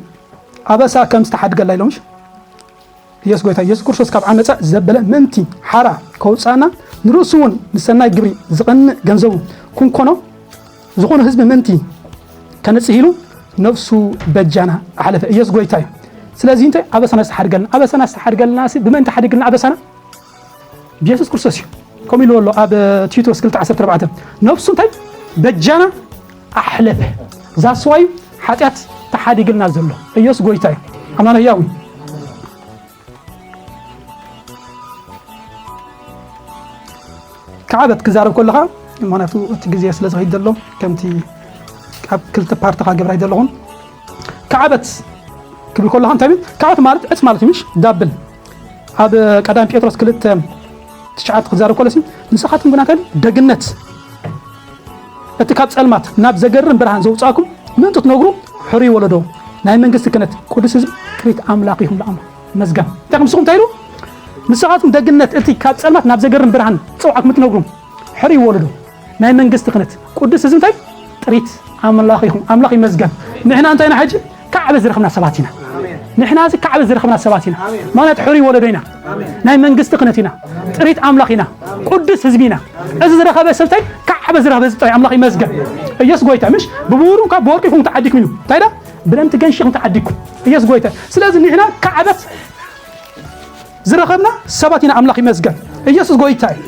ኣበሳ ከም ዝተሓድገላ ኢሎምሽ ኢየሱስ ጎይታ። ኢየሱስ ክርስቶስ ካብ ዓመፃ ዘበለ ምእንቲ ሓራ ከውፃና ንርእሱ እውን ንሰናይ ግብሪ ዝቐንእ ገንዘቡ ክንኮኖ ዝኾነ ህዝቢ ምእንቲ ከነፅህ ኢሉ ነፍሱ በጃና ኣሕለፈ። ኢየሱስ ጎይታ እዩ። ስለዚ እንታይ ኣበሳና ዝተሓድገልና ኣበሳና ዝተሓድገልና ሲ ብመን ተሓዲግልና ኣበሳና ብየሱስ ክርስቶስ እዩ። ከምኡ ኢሉ ኣሎ ኣብ ቲቶስ ክልተ ዓሰርተ ኣርባዕተ ነፍሱ እንታይ በጃና ኣሕለፈ። ዛስዋዩ ሓጢኣት ተሓዲግልና ዘሎ ኢየሱስ ጎይታ እዩ። ኣማና ህያው እዩ። ከዓበት ክዛረብ ከለኻ ምክንያቱ እቲ ግዜ ስለ ዝኸይድ ዘሎ ከምቲ ኣብ ክልተ ፓርትኻ ገብራ ይደለኹን ከዓበት ክብል ከለኻ እንታይ ብል ከዓበት ማለት ዕፅ ማለት እዩ ምሽ ዳብል ኣብ ቀዳም ጴጥሮስ ክልተ ትሽዓተ ክዛረብ ከሎ ንስኻትኩም ግና ከ ደግነት እቲ ካብ ጸልማት ናብ ዘገርም ብርሃን ዘውጻእኩም ምእንቲ ትነግሩ ሕሩይ ወለዶ ናይ መንግስቲ ክነት ቅዱስ ህዝቢ ጥሪት ኣምላኽ ኢኹም ለኣምላኽ መስገን እንታይ ምስኹም እንታይ ኢሉ ንስኻትኩም ደግነት እቲ ካብ ጸልማት ናብ ዘገርም ብርሃን ጸውዓኩም ትነግሩ ሕሩይ ወለዶ ናይ መንግስቲ ክነት ቅዱስ ህዝቢ እንታይ ጥሪት ኣምላኽ ኢኹም ኣምላኽ ይመስገን ንሕና እንታይ ኢና ሕጂ ካዕበት ዝረኽብና ሰባት ኢና ንሕና እዚ ካዕበት ዝረኽብና ሰባት ኢና ማለት ሕሩይ ወለዶ ኢና ናይ መንግስቲ ክነት ኢና ጥሪት ኣምላኽ ኢና ቅዱስ ህዝቢ ኢና እዚ ዝረኸበ ሰብታይ ካዕበት ዝረኸበ ዝጠይ ኣምላኽ ይመስገን ኢየሱስ ጎይታ ምሽ ብብሩን ካብ ብወርቂ ይኹም ተዓዲኩም እዩ እንታይ ዳ ብደም ትገንሽኹም ተዓዲኩም ኢየሱስ ጎይታ ስለዚ ንሕና ካዕበት ዝረኸብና ሰባት ኢና ኣምላኽ ይመስገን ኢየሱስ ጎይታ እዩ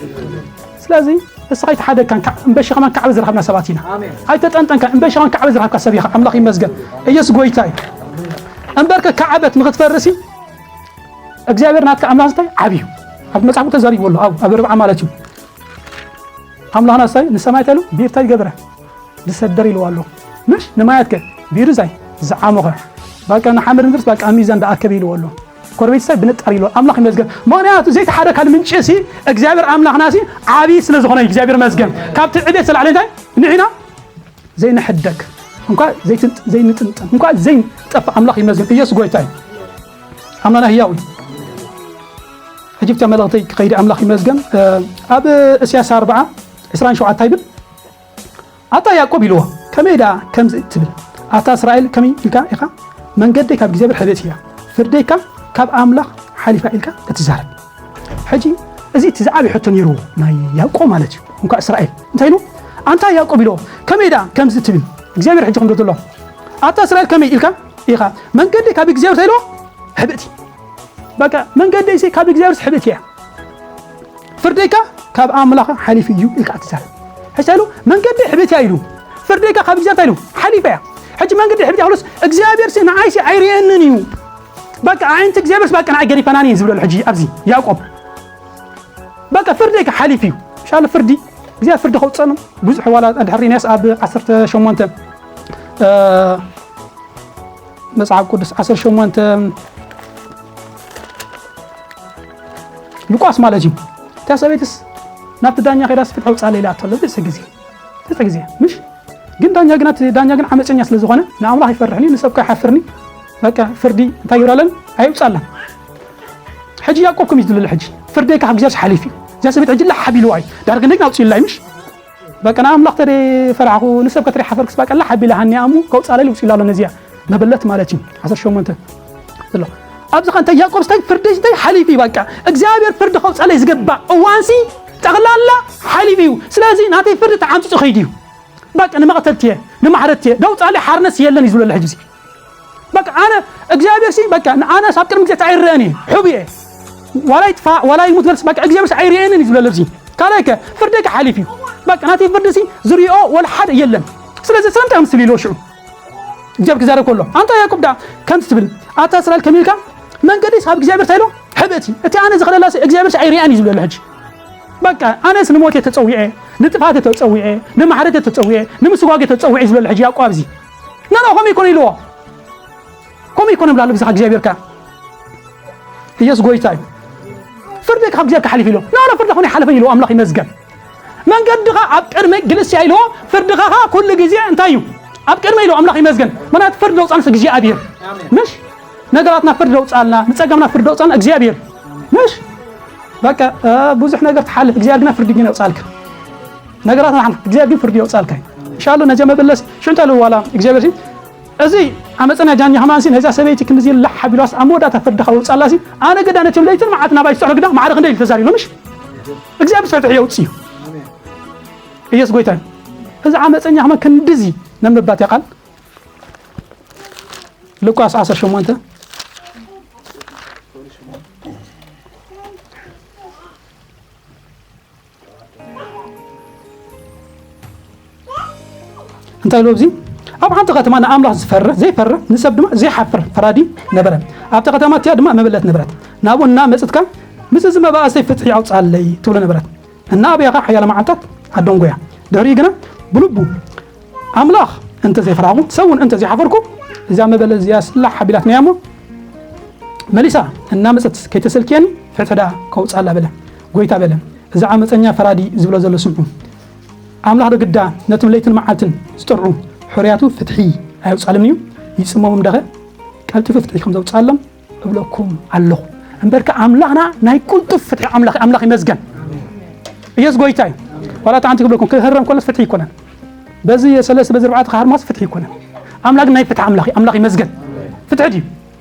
ስለዚ እስኻ ኣይተሓደግካን እምበሺ ከማን ካዕበት ዝረኸብና ሰባት ኢና ኣይተጠንጠንካን እምበሺ ከማን ካዕበት ዝረኸብካ ሰብ ኢኻ ኣምላኽ ይመስገን ኢየሱስ ጎይታ እዩ እምበርከ ካዕበት ንኽትፈርሲ እግዚኣብሔር ናትካ ኣምላኽ እንታይ ዓብዩ ኣብ መጽሓፍ ተዛሪቡ ኣሎ ኣብ ኣብ ርብዓ ማለት እዩ ኣምላኽና ሳይ ንሰማይ ተሉ ቢርታ ይገብረ ዝሰደር ኢልዋ ኣሎ ምሽ ንማያትከ ቢርዛይ ዝዓሞኸ በቃ ንሓመድ ምድርስ በቃ ኣብ ሚዛን ደኣከብ ኢልዎ ኣሎ ኮርቤትሳይ ብንጣር ኢልዎ ኣምላኽ ይመስገን ምክንያቱ ዘይተሓደካል ምንጭ ሲ እግዚኣብሔር ኣምላኽና ሲ ዓብዪ ስለ ዝኾነ እግዚኣብሔር መስገን ካብቲ ዕቤት ስላዕለ እንታይ ንሕና ዘይንሕደግ እንኳ ዘይንጥንጠን እንኳ ዘይንጠፍ ኣምላኽ ይመስገን ኢየሱስ ጎይታ እዩ ኣምላና ህያው እዩ ሕጂ ብታ መልእኽተይ ክኸይዲ ኣምላኽ ይመስገን ኣብ እስያስ ኣርባዓ ዕስራን ሸውዓተ ይብል ኣታ ያዕቆብ ኢልዎ ከመይ ደኣ ከምዚ ትብል ኣታ እስራኤል ከመይ ኢልካ ኢኻ መንገደይ ካብ እግዚኣብሔር ሕልየት እያ ፍርደይካ ካብ ኣምላኽ ሓሊፋ ኢልካ እትዛረብ ሕጂ እዚ እቲ ዝዓበየ ሕቶ ነይርዎ ናይ ያዕቆብ ማለት እዩ እንኳ እስራኤል እንታይ ኢሉ ኣንታ ያዕቆብ ኢልዎ ከመይ ደኣ ከምዚ ትብል እግዚኣብሔር ሕጂ ክንዶ ዘሎ ኣታ እስራኤል ከመይ ኢልካ ኢኻ መንገደይ ካብ እግዚኣብሔር እንታይ ኢልዎ ሕብእቲ በቃ መንገደይሲ ካብ እግዚኣብሔር ሕብእቲ እያ ፍርደይካ ካብ ኣምላኽ ሓሊፉ እዩ ኢልካ ኣትዛረብ ሕጂ ኢሉ መንገዲ ሕብእትያ ኢሉ ፍርደይካ ካብ እግዚኣብሔር ኢሉ ሓሊፈ እያ ሕጂ መንገዲ ሕብእትያ ክሉስ እግዚኣብሔር ሲ ንዓይሲ ኣይርእየንን እዩ በቃ ዓይንቲ እግዚኣብሔር በቃ ንዓይ ገዲፈናን እዩ ዝብለሉ ሕጂ ኣብዚ ያዕቆብ በቃ ፍርደይካ ሓሊፉ እዩ ሻለ ፍርዲ እግዚኣብሔር ፍርዲ ከውፀኑ ብዙሕ ዋላ ድሕሪ ኢናያስ ኣብ ዓሰርተ ሸሞንተ መጽሓፍ ቅዱስ ዓሰርተ ሸሞንተ ሉቃስ ማለት እዩ እታ ሰበይትስ ናብቲ ዳኛ ከይዳስ ፍትሒ ውፃለ ኢላ ኣተሎ ብእሰ ግዜ ፍትሒ ግዜ ምሽ ግን ዳኛ ግን ዳኛ ግን ዓመፀኛ ስለ ዝኾነ ንኣምላኽ ይፈርሕኒ ንሰብካ ይሓፍርኒ በቃ ፍርዲ እንታይ ይብራለን ኣይውፃለን ሕጂ ያዕቆብ ከም ዝብለለ ሕጂ ፍርደይ ካብ እግዚኣብሔር ሓሊፍ እዩ እዚኣ ሰበይት ሕጂ ላሓብ ኢልዋ እዩ ዳር ግን ግን ኣውፅእላይ ምሽ በቃ ንኣምላኽ ተደ ፈራሕኹ ንሰብ ከተደ ሓፈርክስ በቃ ላሓብ ኢላ ሃኒ ኣሙ ከውፃለይ ልውፅእ ኢላሎ ነዚያ መበለት ማለት እዩ ዓሰርተ ሸሞንተ ዘሎ ኣብዚ ኸ እንታይ ያዕቆብ ስታይ ፍርደይ እንታይ ሓሊፍ እዩ በቃ እግዚኣብሔር ፍርዲ ከውፃለይ ዝገባእ እዋንሲ ጠቕላላ ሓሊፍ እዩ ስለዚ ናተይ ፍርዲ ተዓምፅፁ ኸይድ እዩ በቃ ንመቕተልቲ እየ ንማሕረድቲ እየ ደውፃለይ ሓርነስ የለን እዩ ዝብለለ ሕጂ በቃ ኣነ እግዚኣብሔር ሲ በቃ ኣነ ሳብ ቅድሚ ግዜ ኣይረአን እየ ሕቡ እየ ዋላ ይጥፋእ ዋላ ይሙት በልስ በቃ እግዚኣብሔር ሲ ኣይረአንን እዩ ዝብለለ እዚ ካልኣይከ ፍርደይከ ሓሊፍ እዩ በቃ ናተይ ፍርዲ ሲ ዝሪኦ ወላ ሓደ የለን ስለዚ ስለምንታይ ምስ ኢልዎ ሽዑ እግዚኣብሔር ክዛረብ ከሎ ኣንታ ያዕቆብ ዳ ከምቲ ትብል ኣታ እስራኤል ከሚልካ መንገዲ ሳብ እግዚኣብሔር ታይሎ ሕብእቲ እቲ ኣነ ዝኸደላ እግዚኣብሔር ሲ ኣይረኣን እዩ ዝብለለ ሕጂ በቃ ኣነስ ንሞት ተፀዊዐ ንጥፋት ተፀዊዐ ንማሕረት ተፀዊዐ ንምስጓግ ተፀዊዐ ዝብለለ ሕጂ ያዕቆብ ኣብዚ ኖ ኖ ከምኡ ይኮነ ኢልዎ ከምኡ ይኮነ ብላሉ ብዛኻ እግዚኣብሔር ከ ኢየሱስ ጎይታ እዩ ፍርዲ ካብ እግዚኣብሔር ክሓልፍ ኢልዎ ኖ ኖ ፍርዲ ኮነ ይሓልፈን ኢልዎ ኣምላኽ ይመስገን መንገድኻ ኣብ ቅድመይ ግልጽ ኢልዎ፣ ፍርድኻ ኸኣ ኩሉ ግዜ እንታይ እዩ? ኣብ ቅድመይ ኢልዎ። ኣምላኽ ይመስገን። ምኽንያቱ ፍርዲ ዘውጽኣንስ እግዚኣብሔር። ምሽ? ነገራትና ፍርዲ ዘውጽኣልና፣ ንጸገምና ፍርዲ ዘውጽኣልና እግዚኣብሔር። ምሽ? በቃ፣ እ፣ ብዙሕ ነገር ትሓልፍ፣ እግዚኣብሔር ግና ፍርዲ ግን የውጽኣልካ። ነገራትና ሓልፍ፣ እግዚኣብሔር ግን ፍርዲ የውጽኣልካ እዩ። ኢንሻኣላህ ነዚ መበለሲ ሽዑ እንታይ ኢሉ ዋላ እግዚኣብሔር ሲ፣ እዚ ዓመፀኛ ጃኛ ከማንሲ ነዛ ሰበይቲ ክንድዚ ላሕ ኣቢሏስ ኣብ መወዳእታ ፍርድኻ ውፅኣላሲ፣ ኣነ ግዳ ነቶም ለይትን መዓልትን ናባይ ዝስዕሩ ግዳ ማዕረ ክንደይ ኢሉ ተዛሪቡ ምሽ? እግዚኣብሔር ፍትሒ የውፅእ እዩ። ኢየሱስ ጎይታ እዩ። እዚ ዓመፀኛ ከማን ክንድዚ ነንብባት እያ ቃል ሉቃስ ዓሰርተ ሸሞንተ እንታይ ኢሉ ኣብዚ? ኣብ ሓንቲ ከተማ ንኣምላኽ ዝፈርህ፣ ዘይፈርህ፣ ንሰብ ድማ ዘይሓፍር ፈራዲ ነበረ። ኣብታ ከተማ እቲኣ ድማ መበለት ነበረት። ናብኡ እናመጽእትካ፣ ምስ እዚ መባእሰይ ፍትሒ ኣውጽኣለይ ትብሎ ነበረት። እናኣበያኻ ሓያለ መዓልታት ኣደንጎያ። ድሕሪኡ ግና ብልቡ፣ ኣምላኽ እንተ ዘይፈራህኩ፣ ሰብ እውን እንተ ዘይሓፈርኩ፣ እዛ መበለት እዚኣ ስላሕ ኣቢላትናያ እሞ፣ መሊሳ እናመጸት ከይተሰልክየኒ ፍትሒ ደኣ ከውጽኣላ በለ። ጐይታ በለ፣ እዚ ዓመጸኛ ፈራዲ ዝብሎ ዘሎ ስምዑ። ኣምላኽ ዶ ግዳ ነቶም ለይትን መዓልትን ዝጠርዑ ሕሩያቱ ፍትሒ ኣየውጽኣሎምን እዩ? ይጽመሞም ደኸ ቀልጢፉ ፍትሒ ከም ዘውጽኣሎም እብለኩም ኣለኹ። እምበርከ ኣምላኽና ናይ ቅልጡፍ ፍትሒ ኣምላኽ፣ ኣምላኽ ይመስገን። ኢየሱስ ጐይታ እዩ። ዋላ እቲ ሓንቲ ክብለኩም፣ ክህረም ከሎስ ፍትሒ ኣይኮነን። በዚ የሰለስተ በዚ ኣርባዕተ ክሃርማስ ፍትሒ ኣይኮነን። ኣምላኽ ግን ናይ ፍትሒ ኣምላኽ እዩ። ኣምላኽ ይመስገን። ፍትሒ ድዩ?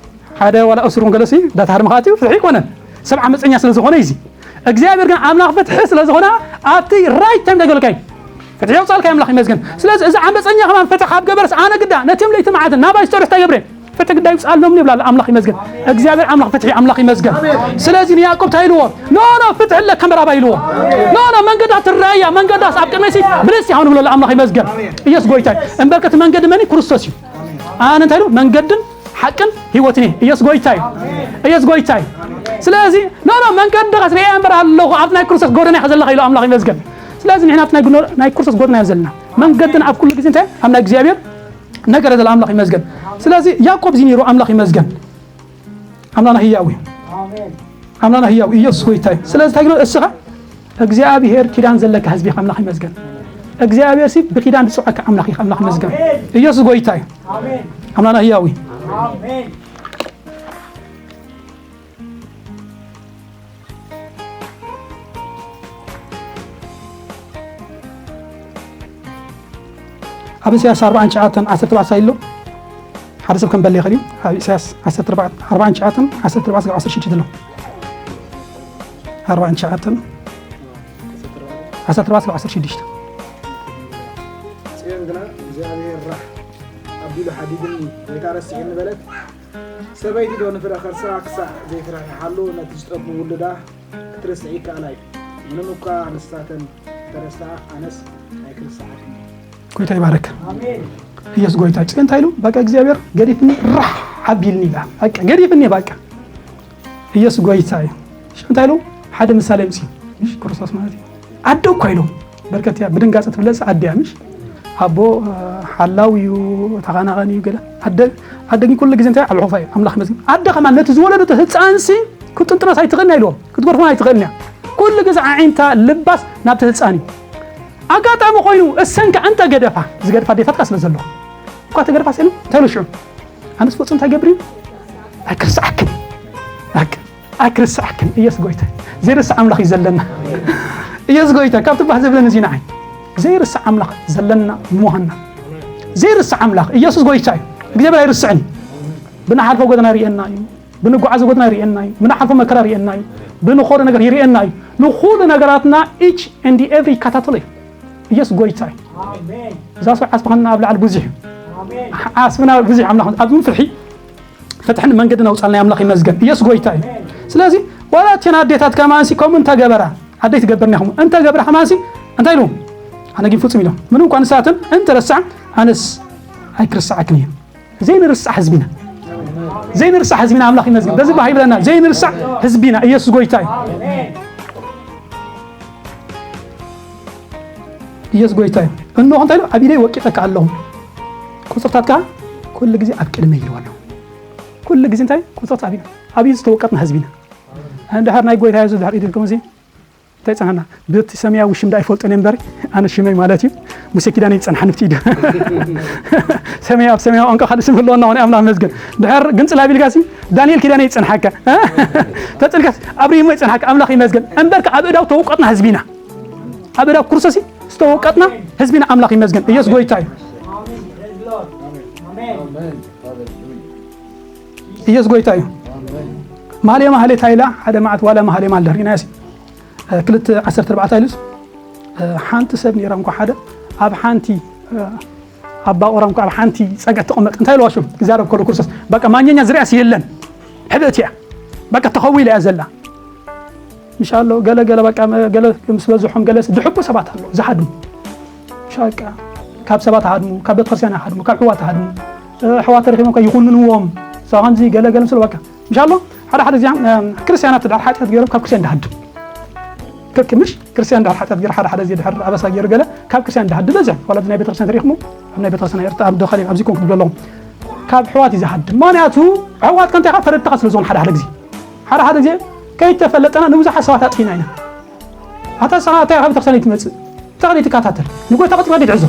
ሓደ ዋላ እሱር እውን ገለሲ ዳታ ሃርም ከኣትዩ ፍትሒ ኣይኮነን። ሰብ ዓመፀኛ ስለ ዝኾነ እዩ እዚ። እግዚኣብሔር ግን ኣምላኽ ፍትሒ ስለ ዝኾነ ኣብቲ ራይት ታይም እንታይ ገበረልካ እዩ? ፍትሒ የውፅኣልካ እዩ። ኣምላኽ ይመስገን። ስለዚ እዚ ዓመፀኛ ከማን ፍትሒ ካብ ገበረስ ኣነ ግዳ ነቲኦም ለይቲ መዓልቲ ናባይ ዝጠርሑ እንታይ ገብረ? ፍትሒ ግዳ ይውፅኣሎም ይብላ ኣሎ። ኣምላኽ ይመስገን። እግዚኣብሔር ኣምላኽ ፍትሒ ኣምላኽ ይመስገን። ስለዚ ንያዕቆብ እንታይ ኢልዎ? ኖ ኖ ፍትሒ ኣለካ እምበር ኣባይ ኢልዎ። ኖ ኖ መንገዳ ትረኣያ መንገዳስ ኣብ ቅድመይሲ ብልስ ይሃውን ብሎ ኣሎ። ኣምላኽ ይመስገን። ኢየሱስ ጎይታ እዩ። እምበርከ እቲ መንገዲ መን እዩ? ክርስቶስ እዩ። ኣነ እንታይ ኢሉ? መንገድን ሓቅን ህይወትን እየ። ኢየሱስ ጎይታ እዩ። ኢየሱስ ጎይታ እዩ። ስለዚ ኖ ኖ መንገዲ ኸስ ርኤ እምበር ኣለኹ ኣብቲ ናይ ክርስቶስ ጎደና ኢኻ ዘለኻ ኢሉ ኣምላኽ ይመስገን። ስለዚ ንሕና ኣብቲ ናይ ግኖ-፣ ናይ ክርስቶስ ጎደና ኢና ዘለና። መንገድና ኣብ ኩሉ ግዜ እንታይ? ኣብ ናይ እግዚኣብሔር ነገር ዘለ ኣምላኽ ይመስገን። ስለዚ ያዕቆብ እዚ ነይሩ ኣምላኽ ይመስገን። ኣምላኽና ህያው እዩ። ኣምላኽና ህያው እዩ። ኢየሱስ ጎይታ እዩ። ስለዚ እንታይ ግኖ እስኻ እግዚኣብሔር ኪዳን ዘለካ ህዝቢ ኢኻ ኣምላኽ ይመስገን። እግዚኣብሔር ሲ ብኪዳን ዝጽውዓካ ኣምላኽ ኢኻ ኣምላኽ ይመስገን። ኢየሱስ ጎይታ እዩ። ኣምላኽና ህያው እዩ። ኣብ ኢሳያስ ኣርባዓን ትሽዓተን ዓሰርተ ኣርባዕተ እንታይ ኢሉ? ሓደ ሰብ ከንበል ይኽእል እዩ። ኣብ ኢሳያስ ዓሰርተ ኣርባዕተ፣ ኣርባዓን ትሽዓተን ዓሰርተ ኣርባዕተ ክሳብ ዓሰርተ ሽዱሽተ ኣሎ። ኣርባዓን ትሽዓተን ዓሰርተ ኣርባዕተ ክሳብ ዓሰርተ ሽዱሽተ። ጽዮን ግና እግዚኣብሔር ራሕ ኣቢሉ ሓዲጉኒ፣ ጎይታ ረሲዑኒ በለት። ሰበይቲ ዶ ንፍረ ከርሳ ክሳዕ ዘይትረሕርሓሉ ነቲ ዝጠቡ ውሉዳ ክትርስዕ ይከኣላ እዩ። ምንም እኳ ንሳተን እንተረስዓ ኣነስ ኣይክርስዓክን። ጎይታ ይባረክ። ኣሜን። ኢየሱስ ጎይታ እዩ። ጽዮን እንታይ ኢሉ? በቃ እግዚኣብሔር ገዲፍኒ ራሕ ኣቢልኒ ኢላ። በቃ ገዲፍኒ በቃ። ኢየሱስ ጎይታ እዩ። ሽዑ እንታይ ኢሉ? ሓደ ምሳሌ ኣምጽኡ። እሺ ክርስቶስ ማለት እዩ። ኣደ እኳ ኢሉ በርከት እያ ብድንጋጸ ትፍለጥ ኣደ እያ ምሽ? ኣቦ፣ እ፣ ሓላው እዩ፣ ተኻናኻኒ እዩ ገለ። ኣደ፣ ኣደ ግን ኩሉ ግዜ እንታይ ኣልሑፋ እዩ። ኣምላኽ ይመስገን። ኣደ ከማን ነቲ ዝወለደቶ ህጻንሲ ክትጥንጥኖስ ኣይትኽእልን እያ ኢልዎም። ክትገርፎን ኣይትኽእልን እያ። ኩሉ ግዜ ኣዒንታ ልባስ ናብቲ ህጻን እዩ። ኣጋጣሚ ኮይኑ እሰን ከኣ እንተ ገደፋ፣ ዝገድፋ ኣዴታት ከኣ ስለ ዘለዋ። እኳ ተገድፋ ስኢኑ እንታይ ኢሉ ሽዑ? ኣነስ ፍጹም እንታይ ገብር እዩ? ኣይክርስዓክን። በቃ ኣይክርስዓክን። ኢየሱስ ጎይታ። ዘይርስዕ ኣምላኽ እዩ ዘለና። ኢየሱስ ጎይታ። ካብቲ ባህ ዘብለኒ እዚ ንዓይ። ዘይርስዕ ኣምላኽ ዘለና ምዃንና። ዘይርስዕ ኣምላኽ። ኢየሱስ ጎይታ እዩ። እግዚኣብሔር ኣይርስዕን እዩ። ብንሓልፎ ጎደና ይርእየና እዩ። ብንጓዓዞ ጎደና ይርእየና እዩ። ብንሓልፎ መከራ ይርእየና እዩ። ብንኾዶ ነገር ይርእየና እዩ። ንኹሉ ነገራትና each and every ይከታተሎ እዩ። ኢየሱስ ጎይታ እዩ። ኣሜን። እዛ ሰው ዓስቢ ከና ኣብ ላዕሊ ብዙሕ እዩ። ኣሜን። ዓስብና ብዙሕ ኣምላኽ ኣብዚ እውን ፍትሒ፣ ፍትሕን መንገድን ኣውጻልና ኣምላኽ ይመስገን። ኢየሱስ ጎይታ እዩ። ኣሜን። ስለዚ ዋላ እተን ኣዴታት ከማንሲ ከምኡ እንተገበራ፣ ኣደይ ትገብርና ይኹም እንተገብራ ከማንሲ እንታይ ኢሉ? ኣነ ግን ፍጹም ኢሎም። ምንም እኳ ንሳተን እንተረስዓ ኣነስ ኣይክርስዓክን እየ። ዘይንርስዕ ህዝቢና። ዘይንርስዕ ህዝቢና ኣምላኽ ይመስገን። በዚ ባህ ይብለና። ዘይንርስዕ ህዝቢና። ኢየሱስ ጎይታ እዩ። ኢየሱስ ጎይታ እዩ። እንሆ እንታይ ኢሉ? ኣብ ኢደይ ወቂጠካ ኣለኹ። ቁጽርታትካ ኩሉ ግዜ ኣብ ቅድመይ ኢልዎ ኣሎ። ኩሉ ግዜ እንታይ? ቁጽርታት ኣብ ኢዱ። ኣብ ኢዱ ዝተወቀጥና ህዝቢና። እንድሕር ናይ ጎይታ የሱስ ድሕር ኢዱ ከምዚ እንታይ ጸናና? ብቲ ሰማያዊ ሽም ዳ ይፈልጦ እምበሪ፣ ኣነ ሽመይ ማለት እዩ። ሙሴ ኪዳነ ይጸንሓ ንፍቲ ኢዱ። ሰማያዊ፣ ኣብ ሰማያዊ ቋንቋ ካልእ ስም ህልወና ኾነ ኣምላኽ ይመስገን። ድሕር ግን ጽላብ ኢልካሲ፣ ዳንኤል ኪዳነ ይጸንሓካ። ተጽልካስ፣ ኣብሪሞ ይጸንሓካ። ኣምላኽ ይመስገን። እምበርከ ኣብ እዳው ተወቀጥና ህዝቢና። ኣብ እዳው ክርስቶስ ዝተወቀጥና ህዝቢና ኣምላኽ ይመስገን። ኢየሱስ ጎይታ እዩ። ኢየሱስ ጎይታ እዩ። ማህሌ ማህሌ ታይላ ሓደ መዓት ዋላ ማህሌ ማልደር ኢናሲ ክልተ ዓሰርተ ኣርባዕተ ኢሉስ፣ ሓንቲ ሰብ ነይራ እንኳ ሓደ ኣብ ሓንቲ፣ ኣብ ባቆራ እንኳ ኣብ ሓንቲ ጸግዒ ትቕመጥ እንታይ ኢልዋ ሽም ክዛረብ ከሎ ክርስቶስ፣ በቃ ማኛኛ ዝርያስ የለን፣ ሕብእቲ እያ፣ በቃ ተኸዊላ እያ ዘላ። ምሻሎ ገለ ገለ በቃ ገለ ምስ በዝሖም ገለ ድሕቡ ሰባት ኣለዉ ዝሃድሙ። ምሻ በቃ ካብ ሰባት ሃድሙ፣ ካብ ቤተክርስትያን ሃድሙ፣ ካብ ኣሕዋት ሃድሙ። ኣሕዋት ተረኺቦም ከ ይኹንንዎም። ሰው ከምዚ ገለ ገለ ምስሉ በቃ ምሻሎ ሓደ ሓደ እዚኣ ክርስቲያናት ድሕር ሓጢኣት ገይሮም ካብ ክርስቲያን ድሃድም። ከክ ምሽ ክርስቲያን ድሕር ሓጢኣት ገይሩ ሓደ ሓደ እዚ ድሕር ኣበሳ ገይሩ ገለ ካብ ክርስቲያን ድሃድም በዚያ ዋላ ናይ ቤተክርስትያን ተሪኽሞ ኣብ ናይ ቤተክርስትያን ኤርትራ ኣብ ደኻሊ ኣብዚ ኮንኩ ትብሎ ኣለኹም። ካብ ኣሕዋት እዩ ዝሃድም። ምኽንያቱ ኣሕዋት ከንታይ ኢኻ ፈረድትኻ ስለ ዝኾኑ ሓደ ሓደ ግዜ ሓደ ሓደ ግዜ ከይተፈለጠና ንብዙሓት ሰባት ኣጥፊና ኢና። ኣታ ሰኻ እንታይ ካብ ቤተክርስትያን ትመጽእ? እንታይ ከ ትከታተል? ንጎይታ ቀጥታ ድሕዞ።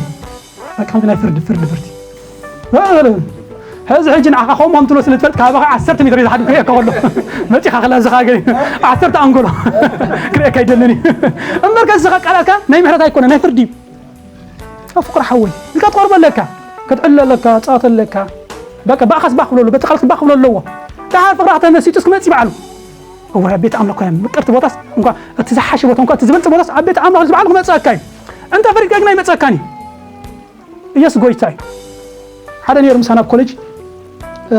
በቃ ከምዚ ናይ ፍርዲ ፍርዲ ፍርዲ። ሕዚ ሕጂ ንዓኻ ከምኡ ትብሎ ስለ ትፈልጥ ካባኻ ዓሰርተ ሜትር እዩ ዝሓድም ክርእየካ ከሎ። መጺኻ ክላ ዝኻ ገሪ ዓሰርተ ኣንጎሎ ክርእየካ ኣይደልን እዩ። እምበር ከስኻ ቃላትካ ናይ ምሕረት ኣይኮነ ናይ ፍርዲ እዩ። ኣፍቅር ሓወይ ኢልካ ትቐርቦ ኣለካ። ክትዕለ ኣለካ፣ ጸወት ኣለካ። በቃ ብኣኻስ ባኽ ብሎ ኣሎ፣ በቲ ቃልክ ባኽ ብሎ ኣለዎ። ደሓር ፍቕራ ከተመሲጡ እስኪ መጺ በዓሉ። እዋይ ኣብ ቤት ኣምላኽ እኮ ምቅርቲ ቦታስ እንኳ እቲ ዝሓሸ ቦታ እንኳ እቲ ዝበልጸ ቦታስ ኣብ ቤት ኣምላኽ ዝበዓሉ ክመጽኣካ እዩ። እንተ ፈሪድካ ግን ኣይመጽኣካን እዩ። ኢየሱስ ጎይታ እዩ። ሓደ ነይሩ ምሳና ኣብ ኮሌጅ፣ እ፣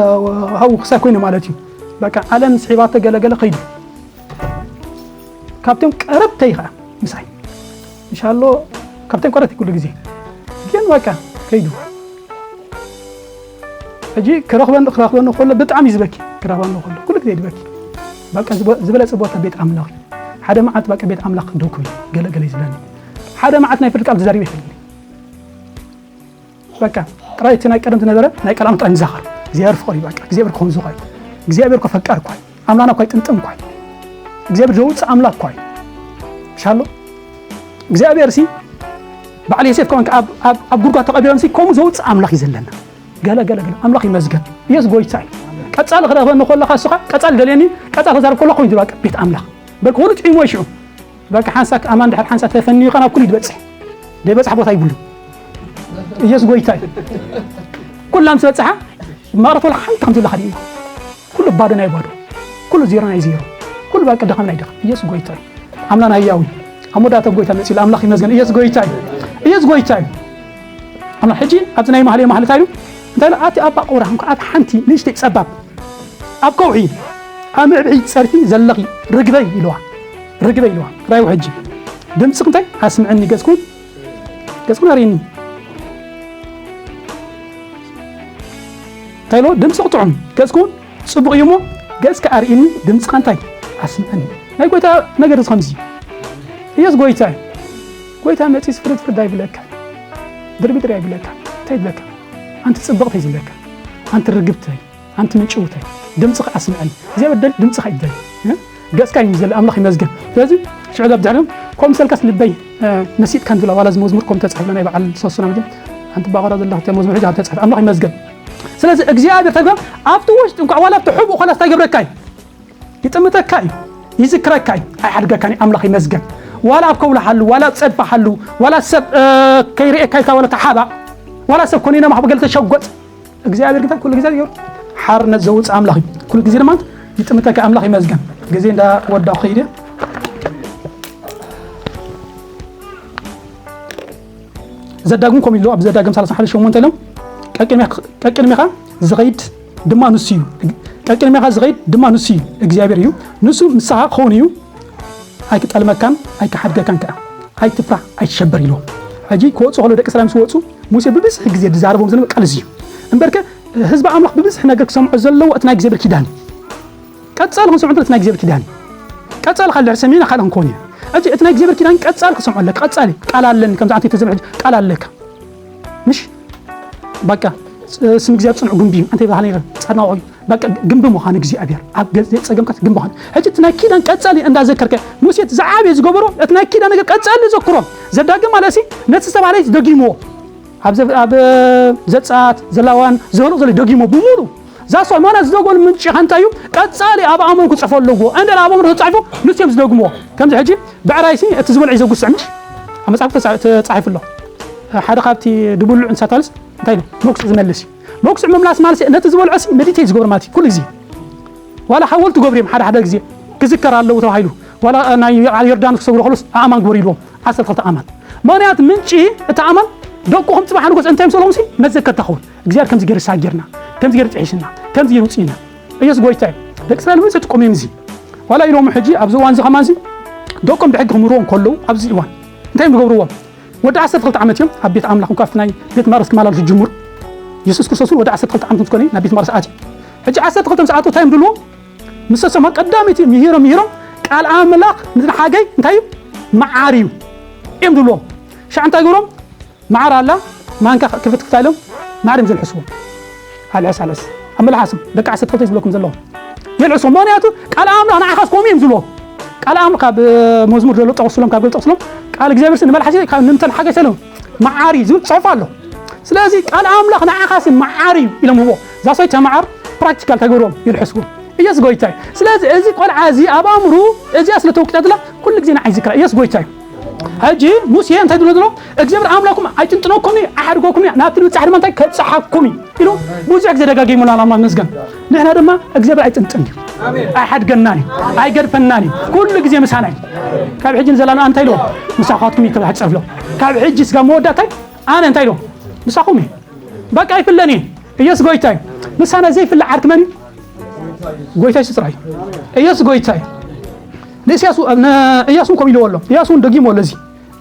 ሃው ክሳይ ኮይኑ ማለት እዩ። በቃ ዓለም ስሒባቶ ገለ ገለ ከይዱ። ካብቶም ቀረብተይ ኸዓ ምሳይ። ኢንሻሎ ካብቶም ቀረብተይ ኩሉ ግዜ። ግን በቃ ከይዱ። ሕጂ ክረኽበኒ፣ ክረኽበኒ ከሎ ብጣዕሚ እዩ ዝበኪ። ክረኽበኒ ከሎ ኩሉ ግዜ ዝበኪ። በቃ ዝበ-፣ ዝበለጸ ቦታ ቤት ኣምላኽ እዩ። ሓደ መዓልቲ በቃ ቤት ኣምላኽ ክደኩ እዩ። ገለ ገለ እዩ ዝብለኒ። ሓደ መዓልቲ ናይ ፍርዲ ቃል ተዛሪበ ይፈልጥ። በቃ ጥራይ እቲ ናይ ቀደም ዝነበረ ናይ ቃል ኣምላኽ ጥራይ ንዛኸር። እግዚኣብሔር ፍቕሪ በቃ እግዚኣብሔር ክኾን ዝኾይ እግዚኣብሔር እኮ ፈቃር እኳ እዩ። ኣምላኽና እኳ እዩ ጥምጥም እኳ እዩ። እግዚኣብሔር ዘውፅእ ኣምላኽ እኳ እዩ። ሻሎ እግዚኣብሔር ሲ በዓል ዮሴፍ ከማን ኣብ፣ ኣብ፣ ኣብ ጉድጓድ ተቐቢሮም ሲ ከምኡ ዘውፅእ ኣምላኽ እዩ ዘለና። ገለ ገለ ገለ ኣምላኽ ይመስገን። ኢየሱስ ጎይታ እዩ። ቀጻሊ ክረኽበኒ ከለኻ እሱኻ ቀጻሊ ደልየኒ ቀጻሊ ክዛረብ ከለኹ ኮይኑ በቃ ቤት ኣምላኽ በቃ ኩሉ ጥዒሞ ይሽዑ በቃ ሓንሳእ ኣማን ድሕር ሓንሳእ ተፈንዩ ኸና ኩሉ ይበጽሕ ደይበጽሕ ቦታ ይብሉ። ኢየሱስ ጎይታ እዩ። ኩላ ምስ በጽሓ ማረቶ ሓንቲ ከም ዘለኻ ድዩ? ኩሉ ባዶ ናይ ባዶ፣ ኩሉ ዜሮ ናይ ዜሮ፣ ኩሉ በቃ ድኻም ናይ ድኻም። ኢየሱስ ጎይታ እዩ። ኣምላኽና ህያው እዩ። ኣብ መወዳእታ ጎይታ መጺኡ ኣሎ። ኣምላኽ ይመስገን። ኢየሱስ ጎይታ እዩ። ኢየሱስ ጎይታ እዩ። ኣምላኽ ሕጂ ኣብዚ ናይ ማህሌ ማህሌት ኣይሉ እንታይ ኢሉ? ኣቲ ኣባ ቆራ እንኳ ኣብ ሓንቲ ንእሽተይ ጸባብ ኣብ ከውሒ ኣብ ምዕብዒ ጸርፊ ዘለኺ ርግበይ ኢልዋ። ርግበይ ኢልዋ። ራይው ሕጂ ድምፅኽ እንታይ ኣስምዕኒ ገጽኩን ገጽኩን ኣርእኒ። እንታይ ኢልዎ? ድምፅኽ ጥዑም ገጽኩን ጽቡቕ እዩ እሞ ገጽካ ኣርእኒ ድምፅኻ እንታይ ኣስምዕኒ። ናይ ጎይታ ነገር እዚ ከምዚ ኢየሱስ ጎይታ እዩ። ጎይታ መፂስ ፍርድ ፍርድ ኣይብለካ ድርቢ ድሪ ኣይብለካ እንታይ ይብለካ ኣንቲ ጽብቕተይ ዝብለካ ኣንቲ ርግብተይ ኣንቲ ምጭውተይ ድምፅኻ ኣስምዐኒ እግዚኣብሔር ደል ድምፅኻ ይደል ገፅካ እዩ ዘለ ኣምላኽ ይመስገን። ስለዚ ሽዑ ዘብ ድሕሪም ከም ሰልካስ ልበይ መሲጥካ ንዝብላ ዋላ እዚ መዝሙር ከም ተፃሒፍና ናይ በዓል ሰሱና መጀም ሓንቲ ባቐራ ዘላ ክልተ መዝሙር ሕጂ ተፃሒፍ ኣምላኽ ይመስገን። ስለዚ እግዚኣብሔር ተግባር ኣብቲ ውሽጢ እንኳዕ ዋላ ኣብቲ ሕቡእ ኮላስ እንታይ ገብረካ እዩ ይጥምተካ እዩ ይዝክረካ እዩ ኣይሓድገካን እዩ ኣምላኽ ይመስገን። ዋላ ኣብ ከውላ ሓሉ ዋላ ኣብ ፀድፊ ሓሉ ዋላ ሰብ ከይርእየካ ኢልካ ዋላ ተሓባእ ዋላ ሰብ ኮነ ኢና ማሕበ ገለ ተሸጎጥ እግዚኣብሔር ግን ኩሉ ግዜ ይገብር ሓርነት ዘውፅእ ኣምላኽ እዩ። ኩሉ ግዜ ድማ ይጥምተካ ኣምላኽ ይመስገን። ግዜ እንዳወዳኹ ከይደ ዘዳግም ከም ኢሉ ኣብ ዘዳግም ሰላሳ ሓደ ሸሞንተ ኢሎም ቀቅድሜኻ ዝኸይድ ድማ ንሱ እዩ። ቀቅድሜኻ ዝኸይድ ድማ ንሱ እዩ እግዚኣብሔር እዩ። ንሱ ምሳኻ ክኸውን እዩ። ኣይክጠልመካን ኣይክሓድገካን ከኣ ኣይትፍራህ ኣይትሸበር ኢልዎም። ሕጂ ክወፁ ከሎ ደቂ እስራኤል ምስ ወፁ ሙሴ ብብዝሒ ግዜ ዝዛረቦም ዝነበረ ቃል እዚ እዩ። እምበርከ ህዝቢ ኣምላኽ ብብዝሒ ነገር ክሰምዖ ዘለዎ እቲ ናይ እግዚኣብሔር ኪዳን እዩ። ቀጻሊ ክንሰምዖ እቲ ናይ እግዚኣብሔር ኪዳን እዩ። ቀጻሊ ካልእ ድሕሪ ሰሚዕና ካልእ ክንከውን ኢና። ሕጂ እቲ ናይ እግዚኣብሔር ኪዳን ቀጻሊ ክሰምዖ ኣለካ። ቀጻሊ ቃል ኣለኒ ከምዚ ኣንቲ ተዘምሕ ቃል ኣለካ። ምሽ በቃ ስም እግዚኣብሔር ጽኑዕ ግንቢ እዩ። እንታይ ይበሃል ነይረ? ጻድናቑ እዩ። በቃ ግንቢ ምዃን እግዚኣብሔር። ኣብ ገ-፣ ጸገምካት ግንቢ ምዃን። ሕጂ እቲ ናይ ኪዳን ቀጻሊ እንዳዘከርከ፣ ሙሴ እቲ ዝዓበየ ዝገበሮ፣ እቲ ናይ ኪዳን ነገር ቀጻሊ ዘክሮ። ዘዳግም ማለት ሲ፣ ነቲ ዝተባህለ ደጊምዎ። ኣብ ዘ-፣ ኣብ ዘጸኣት፣ ዘሌዋውያን፣ ዘኍልቍ ዘሎ ደጊምዎ ብምሉ። ዛሶ ማና ዝደጎል ምንጪ እንታይ እዩ? ቀጻሊ ኣብ ኣእምሮ ክጽሕፎ ኣለዎ። እንደ ኣብ ኣእምሮ ተጻሒፉ፣ ንሱ እዮም ዝደግምዎ። ከምዚ ሕጂ ብዕራይ ሲ፣ እቲ ዝበልዑ ዘጉስዕ ምሽ? ኣብ መጽሓፍ ተጻ-፣ ተጻሒፉ ኣሎ። ሓደ ካብቲ ድብሉዕ እንስሳት ኣልስ እንታይ ኢሉ? መጉስዕ ዝመልስ እዩ። መጉስዕ ምምላስ ማለት ነቲ ዝበልዖ ሲ፣ መዲቴት ዝገብር ማለት እዩ። ኩሉ ግዜ። ዋላ ሓወልቲ ገብሩ እዮም ሓደ ሓደ ግዜ ክዝከር ኣለዎ ተባሂሉ። ዋላ ናይ ዮርዳኖስ ክሰግሩ ከለስ ኣእማን ግበሩ ኢልዎም። ዓሰርተ ክልተ ኣእማን። ምኽንያቱ ምንጪ እቲ ኣእማን ደቁኹም ጽባሕ ንጎስ እንታይ ምሰሎም ሲ፣ መዘከርታ ኸውን። እግዚኣብሔር ከምዚ ገይሩ ሳጊርና፣ ከምዚ ገይሩ ጥሒስና፣ ከምዚ ገይሩ ውጽኢና። ኢየሱስ ጎይታ እዩ። ደቂ እስራኤል ምንጭ ጥቆም እዮም እዚ። ዋላ ኢሎም ሕጂ ኣብዚ እዋን እዚ ከማን እዚ ደቆም ብሕጊ ክምህርዎም ከለዉ ኣብዚ እዋን እንታይ እዮም ዝገብርዎም? ወዲ ዓሰርተ ክልተ ዓመት እዮም ኣብ ቤት ኣምላኽ እንኳ ኣብቲ ናይ ቤት መቕደስ ክመላለሱ ዝጅምሩ። ኢየሱስ ክርስቶስ እውን ወዲ ዓሰርተ ክልተ ዓመት ምስ ኮነ ናብ ቤት መቕደስ ኣትዩ። ሕጂ ዓሰርተ ክልተ ምስ ኣትዉ እንታይ እዮም ዝብልዎም? ምስ ተሰምዑ ቀዳመይቲ ምሂሮም ምሂሮም ቃል ኣምላኽ ንሓገይ እንታይ እዩ? መዓር እዩ እዮም ዝብልዎም። ሻዕ እንታይ ይገብሮም? መዓር ኣላ፣ ማንካ ክፍት ክፍት ኢሎም መዓር እዮም ዘልሕስዎ። ኣልዕስ፣ ኣልዕስ። ኣብ መልሓስም ደቂ ዓሰርተ ክልተ ዝብለኩም ዘለኹም። የልዕስዎ። ምኽንያቱ ቃል ኣምላኽ ንዓኻስ ከምኡ እዮም ዝብልዎ። ቃል ኣምላኽ ካብ፣ እ፣ መዝሙር ዘሎ ጠቕስሎም፣ ካብ ገለ ጠቕስሎም፣ ቃል እግዚኣብሔር ንመልሓሲ ካብ ንምተን ሓገሰ ኢሎም መዓር እዩ ዝብል ጽሑፍ ኣሎ። ስለዚ ቃል ኣምላኽ ንዓኻስ መዓር እዩ ኢሎም ህቦ። ዛሶይ ተመዓር ፕራክቲካል ተገብሮም የልሕስዎ። ኢየሱስ ጎይታ እዩ። ስለዚ እዚ ቆልዓ እዚ ኣብ ኣእምሩ እዚኣ ስለ ተወቂጠትላ ኩሉ ግዜ ንዓይ ዝክራ። ኢየሱስ ጎይታ እዩ። ሕጂ ሙሴ እንታይ ትብሎ ዘሎ? እግዚኣብሔር ኣምላኩም ኣይጥንጥነኩም እዩ፣ ኣይሓድገኩም እዩ፣ ናብቲ ንብጻሕ ድማ እንታይ ከብጽሓኩም እዩ ኢሉ ብዙሕ ግዜ ደጋጊሙና። ኣምላኽ ይመስገን። ንሕና ድማ እግዚኣብሔር ኣይጥንጥን እዩ። ኣይሓድገናን እዩ። ኣይገድፈናን እዩ። ኩሉ ግዜ ምሳና እዩ። ካብ ሕጂ ንዘላለም እንታይ ኢልዎ? ምሳኻትኩም እዩ ተባሂሉ ተጻሒፉ ኣሎ። ካብ ሕጂ ስጋብ መወዳእታይ ኣነ እንታይ ኢልዎ? ምሳኹም እዩ። በቃ ኣይፍለን እዩ። ኢየሱስ ጎይታ እዩ። ምሳና ዘይፍለ ዓርኪ መን እዩ? ጎይታ የሱስ ጥራይ እዩ። ኢየሱስ ጎይታ እዩ። ንእስያስ፣ ንእያሱ እውን ከምኡ ኢልዎ ኣሎ። እያሱ እውን ደጊምዎ ኣሎ እዚ።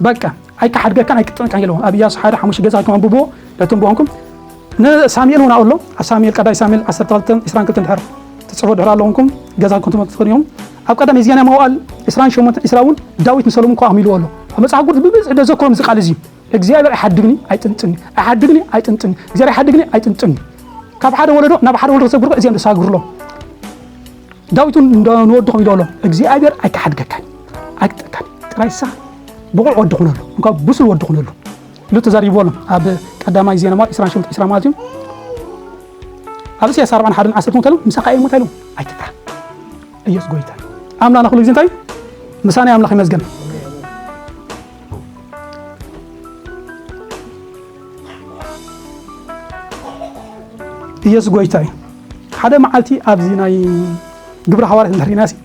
በቃ ኣይክሓድገካን ኣይክጥንቀን ኢልዎ። ኣብ እያሱ ሓደ ሓሙሽተ ገዛኩም ኣንብብዎ፣ ነቶም ብሆንኩም። ንሳሙኤል እውን ኣብኡ ኣሎ። ኣብ ሳሙኤል፣ ቀዳማይ ሳሙኤል ዓሰርተ ክልተ፣ ዕስራን ክልተን ድሕር ትጽሕፉ ድሕር ኣለኹምኩም፣ ገዛኩም ትመጽኡ ትኽእሉ ኢኹም። ኣብ ቀዳማይ ዜና መዋዕል ዕስራን ሸሞንተን፣ ዕስራ እውን ዳዊት ንሰሎሞን ከኣ ኣሚልዎ ኣሎ። ኣብ መጽሓፍ ቅዱስ ብብዝሒ ዘዘክሮም እዚ ቃል እዚ እዩ። እግዚኣብሔር ኣይሓድግኒ ኣይጥንጥኒ፣ ኣይሓድግኒ ኣይጥንጥኒ፣ እግዚኣብሔር ኣይሓድግኒ ኣይጥንጥኒ። ካብ ሓደ ወለዶ ናብ ሓደ ወለዶ ክሰግሩ እዚኦም ዘሳግሩ ኣለዉ። ዳዊት እውን እንደ-፣ ንወዱ ከምኡ ኢሉ ኣሎ፣ እግዚኣብሔር ኣይክሓድገካን ኣይክጥንቀን፣ ጥራይ ንስኻ ብቑዕ ወዲ ኩነሉ፣ እንኳ ብሱል ወዲ ኩነሉ ኢሉ ተዛሪቡ ኣሎ። ኣብ ቀዳማይ ዜና ማለት ዕስራን ሸሞንተን ዕስራ ማለት እዩ። ኣብ ኢሳያስ ኣርባዓን ሓደን ዓሰርተ እንታይ ኢሉ? ምሳኻ እየ እሞ እንታይ ኢሉ? ኣይትፍራ። ኢየሱስ ጎይታ እዩ። ኣምላኽና ኩሉ ግዜ እንታይ እዩ? ምሳና እዩ። ኣምላኽ ይመስገን። ኢየሱስ ጎይታ እዩ። ሓደ መዓልቲ ኣብዚ ናይ ግብሪ ሃዋርያት እንድሕር ርኢና ሲ፣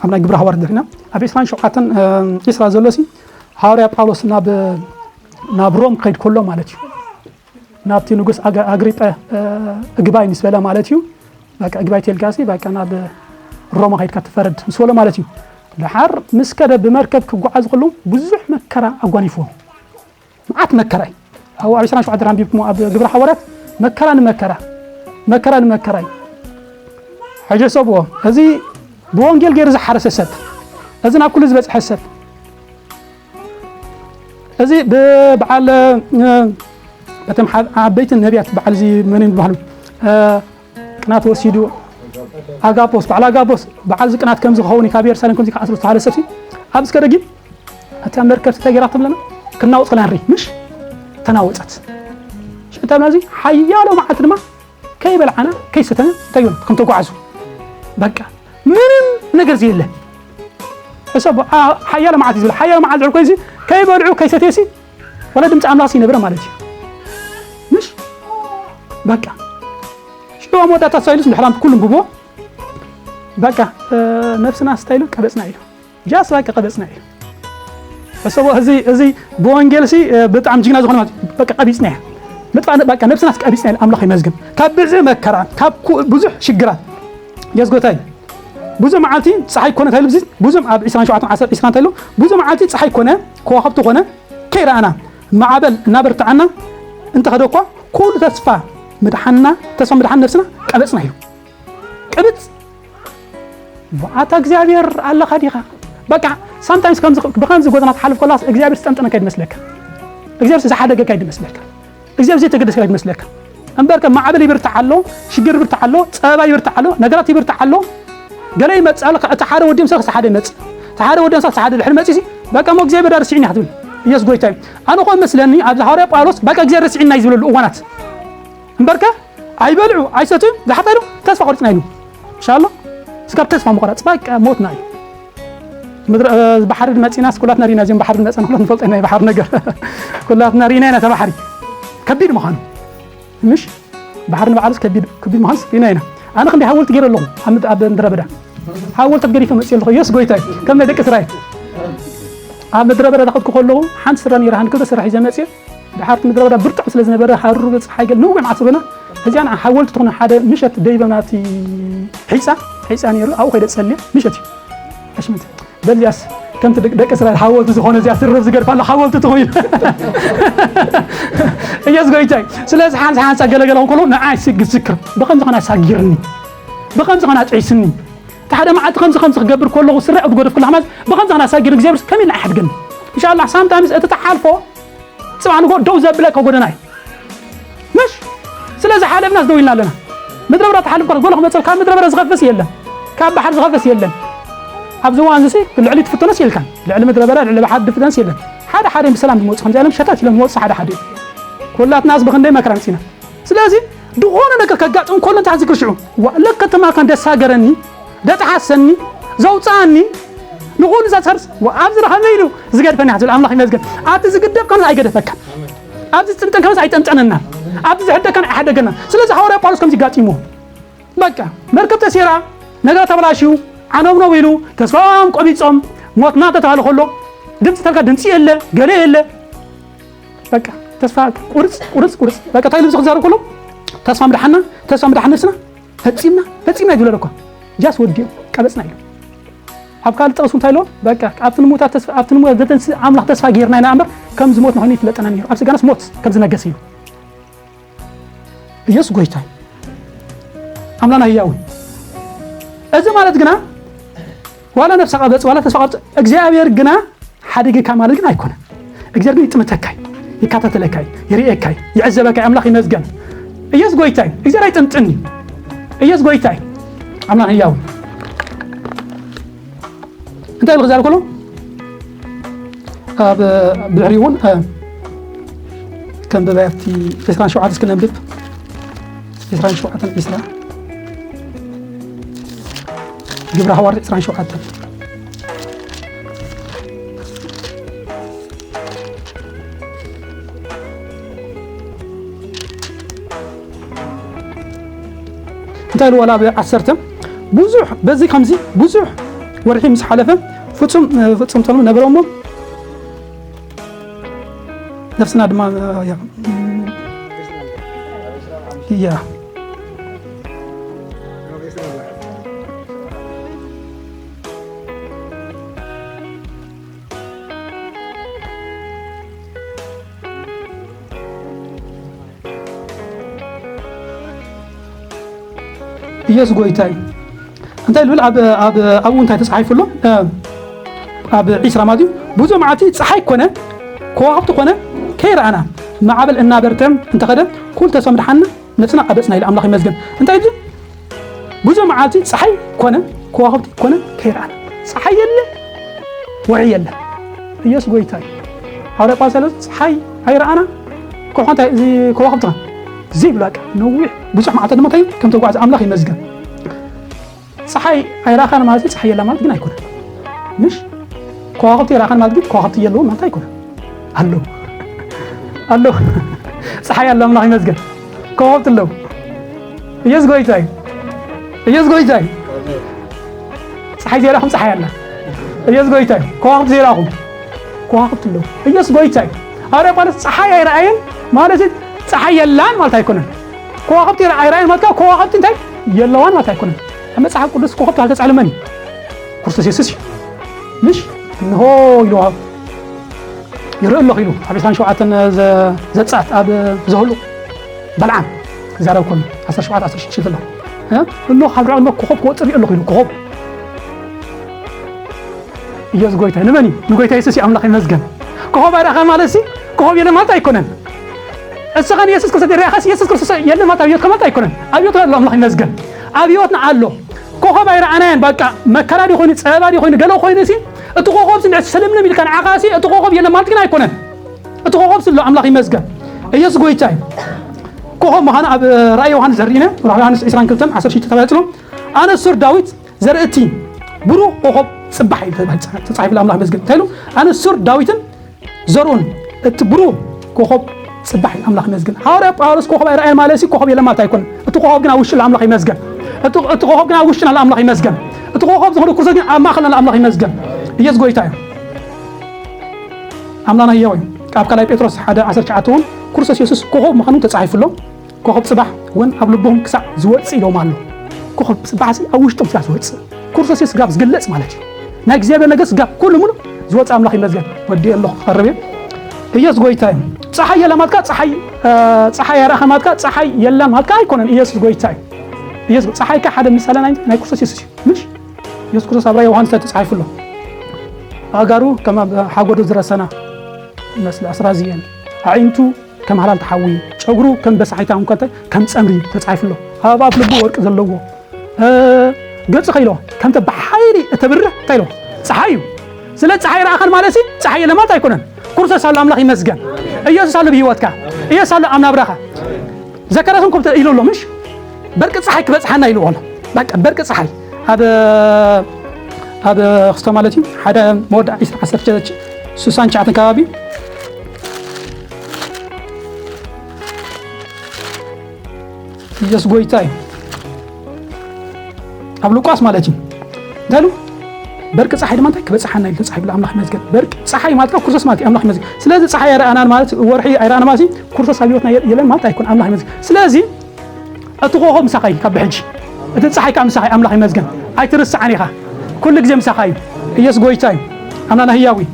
ኣብ ናይ ግብሪ ሃዋርያት እንድሕር ርኢና፣ ኣብ ዕስራን ሸውዓተን፣ እ፣ ዕስራ ዘሎ ሲ፣ ሃዋርያ ጳውሎስ ናብ፣ ናብ ሮም ክኸይድ ከሎ ማለት እዩ። ናብቲ ንጉስ ኣገ-፣ ኣግሪጳ፣ እ፣ እግባይ ምስ በለ ማለት እዩ። በቃ እግባይ ተልካሲ፣ በቃ ናብ ሮማ ከይድካ ትፈረድ ምስ በሎ ማለት እዩ። ደሓር ምስ ከደ ብመርከብ ክጓዓዝ ከሎ ብዙሕ መከራ ኣጓኒፍዎ። መዓት መከራ እዩ። ኣብ፣ ኣብ ዕስራን ሸውዓተን ኣንቢብኩሞ ኣብ ግብሪ ሃዋርያት መከራ ንመከራ፣ መከራ ንመከራ እዩ። ሕጂ ሰብዎ፣ እዚ ብወንጌል ገይሩ ዝሓረሰ ሰብ፣ እዚ ናብ ኩሉ ዝበጽሐ ሰብ፣ እዚ ብበዓል፣ እ፣ በቶም ሓ-፣ ዓበይቲ ነቢያት በዓል እዚ መን እዮም ዝበሃሉ? እ፣ ቅናት ወሲዱ ኣጋቦስ፣ በዓል ኣጋቦስ፣ በዓል እዚ ቅናት ከምዚ ክኸውን እዩ፣ ካብ የሩሳሌም ከምዚ ክኣስሩ ዝተባህለ ሰብ ሲ፣ ኣብ እስከ ደጊም እታ መርከብ እንታይ ገይራ ትብለና? ክናወጽ ከላ ንርኢ፣ ምሽ? ተናወጸት። ሽዑ እንታይ ብልና እዚ ሓያሎ መዓልቲ ድማ ከይበልዓና፣ ከይሰተና እንታይ ይብሉ? ከም ተጓዓዙ። በቃ ምንም ነገር ዘየለ። እሰ ብ-፣ ኣ-፣ ሓያሎ መዓልቲ ዝብል፣ ሓያሎ መዓልቲ ድሕሪ ኮይንሲ ከይበልዑ፣ ከይሰትየሲ፣ ወላ ድምፂ ኣምላኽሲ ይነብረ ማለት እዩ። ምሽ? በቃ። ሽዑ ኣብ መወዳእታ እንታይ ኢሉስ፣ ድሕራም ኩሉ እንብቦ፣ በቃ፣ እ፣ ነብስና ስታይ ኢሉ ቀበፅና ኢሉ። ጃስ በቃ ቀበፅና ኢሉ። እሰቦ፣ እዚ፣ እዚ ብወንጌልሲ፣ እ፣ ብጣዕሚ ጅግና ዝኾነ ማለት፣ በቃ ቀቢፅና እያ። ምጥፋእ፣ በቃ ነብስናስ ቀቢፅና ኢሉ፣ ኣምላኽ ይመስገን። ካብ ብዙሕ መከራ፣ ካብ ኩ-፣ ብዙሕ ሽግራት፣ የስ ጎታይ። ብዙሕ መዓልቲ ፀሓይ ኮነ እንታይ ኢሉ፣ ብዙሕ ኣብ ዒስራን ሸውዓተን፣ ዓሰርተ፣ ዒስራን እንታይ ኢሉ፣ ብዙሕ መዓልቲ ፀሓይ ኮነ፣ ከዋኽብቲ ኮነ፣ ከይረኣና፣ ማዕበል እናበርትዓና እንተኸደ እኳ፣ ኩሉ ተስፋ ምድሓንና፣ ተስፋ ምድሓን ነብስና ቀበፅና ኢሉ። ቅብፅ። ኣታ እግዚኣብሔር ኣለኻ ዲኻ? በቃ፣ ሳምታይምስ ከምዚ፣ ብኸምዚ ጎደና ትሓልፍ ከለኻስ እግዚኣብሔር ዝጠንጠነካ ይመስለካ። እግዚኣብሔር ዝሓደገካ ይመስለካ። እግዚኣብሔር ዘይተገደስካ ይመስለካ። እምበርከ ማዕበል ይብርታዕ ኣሎ፣ ሽግር ይብርታዕ ኣሎ፣ ጸበባ ይብርታዕ ኣሎ፣ ነገራት ይብርታዕ ኣሎ። ገለ ይመጽእ ኣሎ፣ እቲ ሓደ ወዲ ምሳልካ እቲ ሓደ ይመጽእ። እቲ ሓደ ወዲ ምሳልካ እቲ ሓደ ድሕሪ መጽእ ሲ፣ በቃ እሞ እግዚኣብሔር ረሲዕኒ ኢኻ ትብል። ኢየሱስ ጎይታ እዩ። ኣነ እኮ መስለኒ ኣብዚ ሃዋርያ ጳውሎስ በቃ እግዚኣብሔር ረሲዕና እዩ ዝብለሉ እዋናት። እምበርከ ኣይበልዑ፣ ኣይሰትዩ፣ ዝሓጠሉ ተስፋ ቆሪጽና ኢሉ። ኢንሻኣላህ፣ እስካብ ተስፋ ምቑራጽ በቃ ሞትና እዩ። ምድሪ፣ እ፣ ባሕሪ መጺናስ ኩላትና ሪና፣ እዚኦም ባሕሪ መጸና ኩላትና ንፈልጦ ኢና፣ ናይ ባሕሪ ነገር። ኩላትና ሪና ኢና፣ ተባሕሪ ከቢድ ምዃኑ። ምሽ ባሕሪ ንባዕሉስ ከቢድ፣ ከቢድ ምዃንስ ሪና ኢና። ኣነ ክንደይ ሃወልቲ ገይረ ኣለኹ ኣብ ምድ-፣ ኣብ ምድረ በዳ። ሃወልታት ገዲፈ መጽእ ኣለኹ። የስ ጎይታይ፣ ከም ናይ ደቂ እስራኤል። ኣብ ምድረ በዳ ዳኸድኩ ከለኹ፣ ሓንቲ ስረ ነይራ፣ ሓንቲ ክልተ ስረ ሒዘ መጽእ። ድሓርቲ ምድረ በዳ ብርቱዕ ስለ ዝነበረ፣ ሃሩር፣ ጸሓይ ገለ ነዊሕ መዓልቲ ስለና፣ እዚኣ ንዓ ሓወልቲ ትኾነ ሓደ ምሸት ደይበና እቲ ሒጻ፣ ሒጻ ነይሩ፣ ኣብኡ ከይደ ጸልየ፣ ምሸት እዩ። ኣሽመት። በዚያስ ከምቲ ደቂ፣ ደቂ እስራኤል ሓወልቲ ዝኾነ እዚኣ ስርብ ዝገድፋ ኣሎ፣ ሓወልቲ ትኾይኑ። ኢየሱስ ጎይታይ። ስለዚ ሓንሳ፣ ሓንሳ ገለ፣ ገለ ከሎ ንዓይ ስግ ዝክር። ብኸምዚ ኸና ሳጊርኒ። ብኸምዚ ኸና ጥዒስኒ። እቲ ሓደ መዓልቲ ከምዚ፣ ከምዚ ክገብር ከለኹ ስረ ኣብ ዝገደፍኩላ ማለት ብኸምዚ ኸና ሳጊር እግዚኣብሔር ከመይ ኢልና ኣይሓድገኒ። ኢንሻላህ ሳምታይምስ እቲ ትሓልፎ ጽባሕ ንግሆ ደው ዘብለካ ጎደና እዩ። ምሽ? ስለዚ ሓለፍናስ ደው ኢልና ኣለና። ምድረ በዳ ትሓልፍ ከለስ ገለ ክመጸልካ፣ ካብ ምድረ በዳ ዝኸፍስ የለን። ካብ ባሕሪ ዝኸፍስ የለን። ኣብዚ እዋን እዚ ልዕሊ ትፍተኖስ የልካን። ልዕሊ ምድረ በዳ፣ ልዕሊ ባሕሪ ትፍተኖስ የለን። ሓደ ሓደ ብሰላም ዝመጹ ከምዚ ኢሎም ሸተት ኢሎም ዝመጹ ሓደ ሓደ እዩ። ኩላትናስ ብኽንደይ መከራ መጺና። ስለዚ ዝኾነ ነገር ከጋጥም ከሎ እንታይ ዝክር ሽዑ፣ "ዋ፣ ለከ ተማልካ እንደሳገረኒ፣ ደጠሓሰኒ፣ ዘውፅኣኒ፣ ንኹሉ ዘሰርስ፣ ዋ፣ ኣብዚ ረኸበ" ኢሉ ዝገድፈኒ ዝብል ኣምላኽ ይመስገን። ኣብቲ ዝግደፍ ከነስ ኣይገደፈካን። ኣብዚ ዝጥንጠን ከነስ ኣይጠንጠነናን። ኣብዚ ዝሕደግ ከነስ ኣይሓደገናን። ስለዚ ሃዋርያ ጳውሎስ ከምዚ ጋጢሞ። በቃ፣ መርከብ ተሴራ፣ ነገር ተበላሽዩ፣ ዓነውነው ኢሉ፣ ተስፋም ቆቢጾም፣ ሞትና ተተባለ ከሎ፣ ድምፂ ተልካ ድምፂ የለ፣ ገለ የለ። በቃ፣ ተስፋ ቁርፅ፣ ቁርፅ፣ ቁርፅ። በቃ፣ እንታይ ኢሉ ክዛረብ ከሎ፣ ተስፋ ምድሓና፣ ተስፋ ምድሓን ነስና፣ ፈጺምና፣ ፈጺምና ይብለሉ እኳ። ጃስ ወዲኡ፣ ቀበጽና ኢሉ። ኣብ ካልእ ጥቕስ እንታይ ኢሎ? በቃ፣ ኣብቲ ንሙታት ተስፋ፣ ኣብቲ ንሙታት ዘተንስእ ኣምላኽ ተስፋ ጌርና ኢና እምበር፣ ከም ዝሞትና ኮይኑ ይፍለጠና ነይሩ። ኣብ ስጋናስ ሞት ከም ዝነገሰ እዩ። ኢየሱስ ጎይታ እዩ። ኣምላኽና ህያው እዩ። እዚ ማለት ግና፣ ዋላ ነፍሲ ቀበጽ፣ ዋላ ተስፋ ቀርጽ፣ እግዚኣብሔር ግና ሓዲግካ ማለት ግን ኣይኮነን። እግዚኣብሔር ግን ይጥምተካ እዩ፣ ይከታተለካ እዩ፣ ይርእየካ እዩ፣ ይዕዘበካ እዩ። ኣምላኽ ይመስገን። ኢየሱስ ጎይታ እዩ። እግዚኣብሔር ኣይጥምጥን እዩ። ኢየሱስ ጎይታ እዩ። ኣምላኽ ህያው እዩ። እንታይ ኢሉ ክዛረብ ከሎ? ኣብ ብድሕሪኡ እውን፣ እ፣ ከም ብባይ ኣብቲ ዕስራን ሸውዓተን እስኪ ነንብብ። ዕስራን ሸውዓተን ዕስራ። ግብረ ሃዋርያት ዕስራን ሸውዓተን። እንታይ ኢሉ ዋላ ኣብ ዓሰርተ፣ ብዙሕ፣ በዚ ከምዚ ብዙሕ ወርሒ ምስ ሓለፈ፣ ፍጹም፣ ፍጹም ተምኑ ነበረ እሞ፣ ነፍስና ድማ፣ ያ፣ ያ። ኢየሱስ ጎይታ እዩ። እንታይ ዝብል ኣብ፣ ኣብ፣ ኣብኡ እንታይ ተጻሒፉ ኣሎ? እ፣ ኣብ ዒስራ ማለት እዩ። ብዙሕ መዓልቲ ጸሓይ ኮነ፣ ከዋኽብቲ ኮነ፣ ከይረኣና፣ ማዕበል እናበርተ እንተኸደ፣ ኩሉ ተስፋ ምድሓንና ነጽና ቀበጽና ኢሉ ኣምላኽ ይመስገን። እንታይ እዩ? ብዙሕ መዓልቲ ጸሓይ ኮነ፣ ከዋኽብቲ ኮነ፣ ከይረኣና። ጸሓይ የለ፣ ወርሒ የለ። ኢየሱስ ጎይታ እዩ። ሃዋርያ ጳውሎስ ኣሎ፣ "ጸሓይ ኣይረኣና፣ ከውሒ እንታይ፣ እዚ ከዋኽብቲ ኸ?" ዘይብሉ በቃ፣ ነዊሕ፣ ብዙሕ መዓልታት ድማ እንታይ ከም ተጓዕዘ ኣምላኽ ይመስገን። ጸሓይ ኣይረኣኻን ማለት ጸሓይ የላ ማለት ግን ኣይኮነን። ምሽ? ከዋኽብቲ ኣይረኣኻን ማለት ግን ከዋኽብቲ የለውን ማለት ኣይኮነን። ኣለዉ። ኣለዉ። ጸሓይ ኣሎ፣ ኣምላኽ ይመስገን። ከዋኽብቲ ኣለዉ። ኢየሱስ ጎይታ እዩ። ኢየሱስ ጎይታ እዩ። ጸሓይ ዘይረኣኹም ጸሓይ ኣላ። ኢየሱስ ጎይታ እዩ። ከዋኽብቲ ዘይረኣኹም ከዋኽብቲ ኣለዉ። ኢየሱስ ጎይታ እዩ። ሃዋርያ ጳውሎስ ጸሓይ ኣይረኣየን ማለት ጸሓይ የላን ማለት ኣይኮነን። ከዋኽብቲ ኣይረኣየን ማለት ከዋኽብቲ እንታይ የለዋን ማለት ኣይኮነን። ኣብ መጽሓፍ ቅዱስ ከዋኽብቲ ካልተጻሕለ መን እዩ? ክርስቶስ የሱስ እዩ። ምሽ? እንሆ ኢልዋ ይርኢ ኣለኹ ኢሉ ኣብ ዕስራን ሸውዓተን ዘ-፣ ዘጸኣት ኣብ ዘሁልቁ በልዓም ክዛረብ ከሎ ዓሰርተ ሸውዓተ ዓሰርተ ሽዱሽተ ዘሎ። እ? እንሆ ካብ ርሑቕ ድማ ኮኾብ ክወጽእ ይርኢ ኣለኹ ኢሉ፣ ኮኾብ። ኢየሱስ ጎይታ እዩ። ንመን እዩ? ንጎይታ የሱስ እዩ። ኣምላኽ ይመስገን። ኮኾብ ኣይረኣኻን ማለት ሲ፣ ኮኾብ የለን ማለት ኣይኮነን። እስኻ ንየሱስ ክርስቶስ ርኢኻስ የሱስ ክርስቶስ የለን ማለት ኣብ ህይወትካ ማለት ኣይኮነን። ኣብ ህይወትና ኣሎ፣ ኣምላኽ ይመስገን። ኣብ ህይወትና ኣሎ። ኮኾብ ኣይረኣናዮን፣ በቃ መከራ ድዩ ኮይኑ፣ ጸበባ ድዩ ኮይኑ፣ ገለ ኮይኑ ሲ፣ እቲ ኮኾብ ሲ እንድሕር ሰለምለም ኢልካ ንዓኻ ሲ፣ እቲ ኮኾብ የለን ማለት ግን ኣይኮነን። እቲ ኮኾብ ሲ ኣሎ፣ ኣምላኽ ይመስገን። ኢየሱስ ጎይታ እዩ። ኮኾብ ምዃኑ ኣብ ራእይ ዮሃንስ ዘርእና፣ ራእይ ዮሃንስ ዕስራን ክልተን ዓሰርተ ሽዱሽተ ተባሂሉ፣ ኣነ ሱር ዳዊት ዘርእቲ ብሩህ ኮኾብ ጽባሕ እዩ ተባሂሉ፣ ተጻሒፉ ኣሎ፣ ኣምላኽ ይመስገን። እንታይ ኢሉ? ኣነ ሱር ዳዊትን ዘርኡን እቲ ብሩህ ኮኾብ ጽባሕ እዩ፣ ኣምላኽ ይመስገን። ሃዋርያ ጳውሎስ ኮኾብ ኣይረኣየን ማለት ሲ ኮኾብ የለን ማለት ኣይኮነን። እቲ ኮኾብ ግን ኣብ ውሽጢ ኣሎ፣ ኣምላኽ ይመስገን። እቲ፣ እቲ ኮኾብ ግን ኣብ ውሽጥና ኣሎ፣ ኣምላኽ ይመስገን። እቲ ኮኾብ ዝኾነ ክርስቶስ ግን ኣብ ማእኸልና ኣሎ፣ ኣምላኽ ይመስገን። ኢየሱስ ጎይታ እዩ። ኣምላኽና ህያው እዩ። ኣብ ካልኣይ ጴጥሮስ ሓደ ዓሰርተ ትሽዓተ እውን ክርስቶስ የሱስ ኮኾብ ምዃኑ ተጻሒፉ ኣሎ። ኮኾብ ጽባሕ እውን ኣብ ልብኹም ክሳዕ ዝወጽእ ኢሎም ኣሎ። ኮኾብ ጽባሕ ሲ ኣብ ውሽጦም ስጋብ ዝወጽእ፣ ክርስቶስ የሱስ ስጋብ ዝግለጽ ማለት እዩ። ናይ እግዚኣብሔር ነገር ስጋብ ኩሉ ሙሉ ዝወጽእ፣ ኣምላኽ ይመስገን። ወዲ ኣለኹ ክቐርብ እየ። ኢየሱስ ጎይታ እዩ። ጸሓይ የለ ማትካ ጸሓይ፣ እ፣ ጸሓይ ኣይረኣኸ ማትካ ጸሓይ የለ ማትካ ኣይኮነን። ኢየሱስ ጎይታ እዩ። ኢየሱስ ጸሓይካ ሓደ ምሳሌ ናይ፣ ናይ ክርስቶስ የሱስ እዩ። ምሽ? ኢየሱስ ክርስቶስ ኣብ ራእይ ዮሃንስ ተጻሒፉ ኣሎ። ኣእጋሩ ከም ኣብ ሓጎዶ ዝረሰና ይመስል ኣስራዚ እየን። ኣዒንቱ ከም ሃላልቲ ሓዊ፣ ጨጉሩ ከም በሳሒታ፣ እንኳ እንታይ ከም ጸምሪ ተጻሒፉ ኣሎ። ኣብ ኣፍ ልቡ ወርቂ ዘለዎ፣ እ፣ ገጹ ከ ኢልዎ ከምተ ብሓይሊ እተብርህ እንታይ ኢልዎ? ጸሓይ እዩ። ስለ ጸሓይ ረኣኸን ማለት ሲ ጸሓይ የለ ማለት ኣይኮነን። ክርስቶስ ኣሎ፣ ኣምላኽ ይመስገን። ኢየሱስ ኣሎ ብህይወትካ። ኢየሱስ ኣሎ ኣብ ናብራኻ። ዘካርያስ እውን ከምተ ኢሉ ኣሎ፣ ምሽ? በርቂ ጸሓይ ክበጽሓና ኢልዎ ኣሎ። በቃ በርቂ ጸሓይ ኣብ፣ ኣብ ክስቶ ማለት እዩ፣ ሓደ መወዳእታ ዓሰርተ ሽዱሽተ ስሳን ትሽዓተን ከባቢ ኢየሱስ ጎይታ እዩ። ኣብ ሉቃስ ማለት እዩ። እንታይ ኢሉ? በርቂ ጸሓይ ድማ እንታይ ክበጽሓና ኢሉ ተጻሒፉ ኣሎ፣ ኣምላኽ ይመስገን። በርቂ ጸሓይ ማለት ከኣ ክርስቶስ ማለት እዩ፣ ኣምላኽ ይመስገን። ስለዚ ጸሓይ ኣይረኣናን ማለት፣ ወርሒ ኣይረኣና ማለት እዩ፣ ክርስቶስ ኣብ ህይወትና የለን ማለት ኣይኮን፣ ኣምላኽ ይመስገን። ስለዚ እቲ ኮኾብ ምሳኻ እዩ ካብ ብሕጂ። እቲ ጸሓይ ከኣ ምሳኻ እዩ፣ ኣምላኽ ይመስገን። ኣይትርስዓን ኢኻ። ኩሉ ግዜ ምሳኻ እዩ። ኢየሱስ ጎይታ እዩ። ኣምላኽና ህያው እዩ።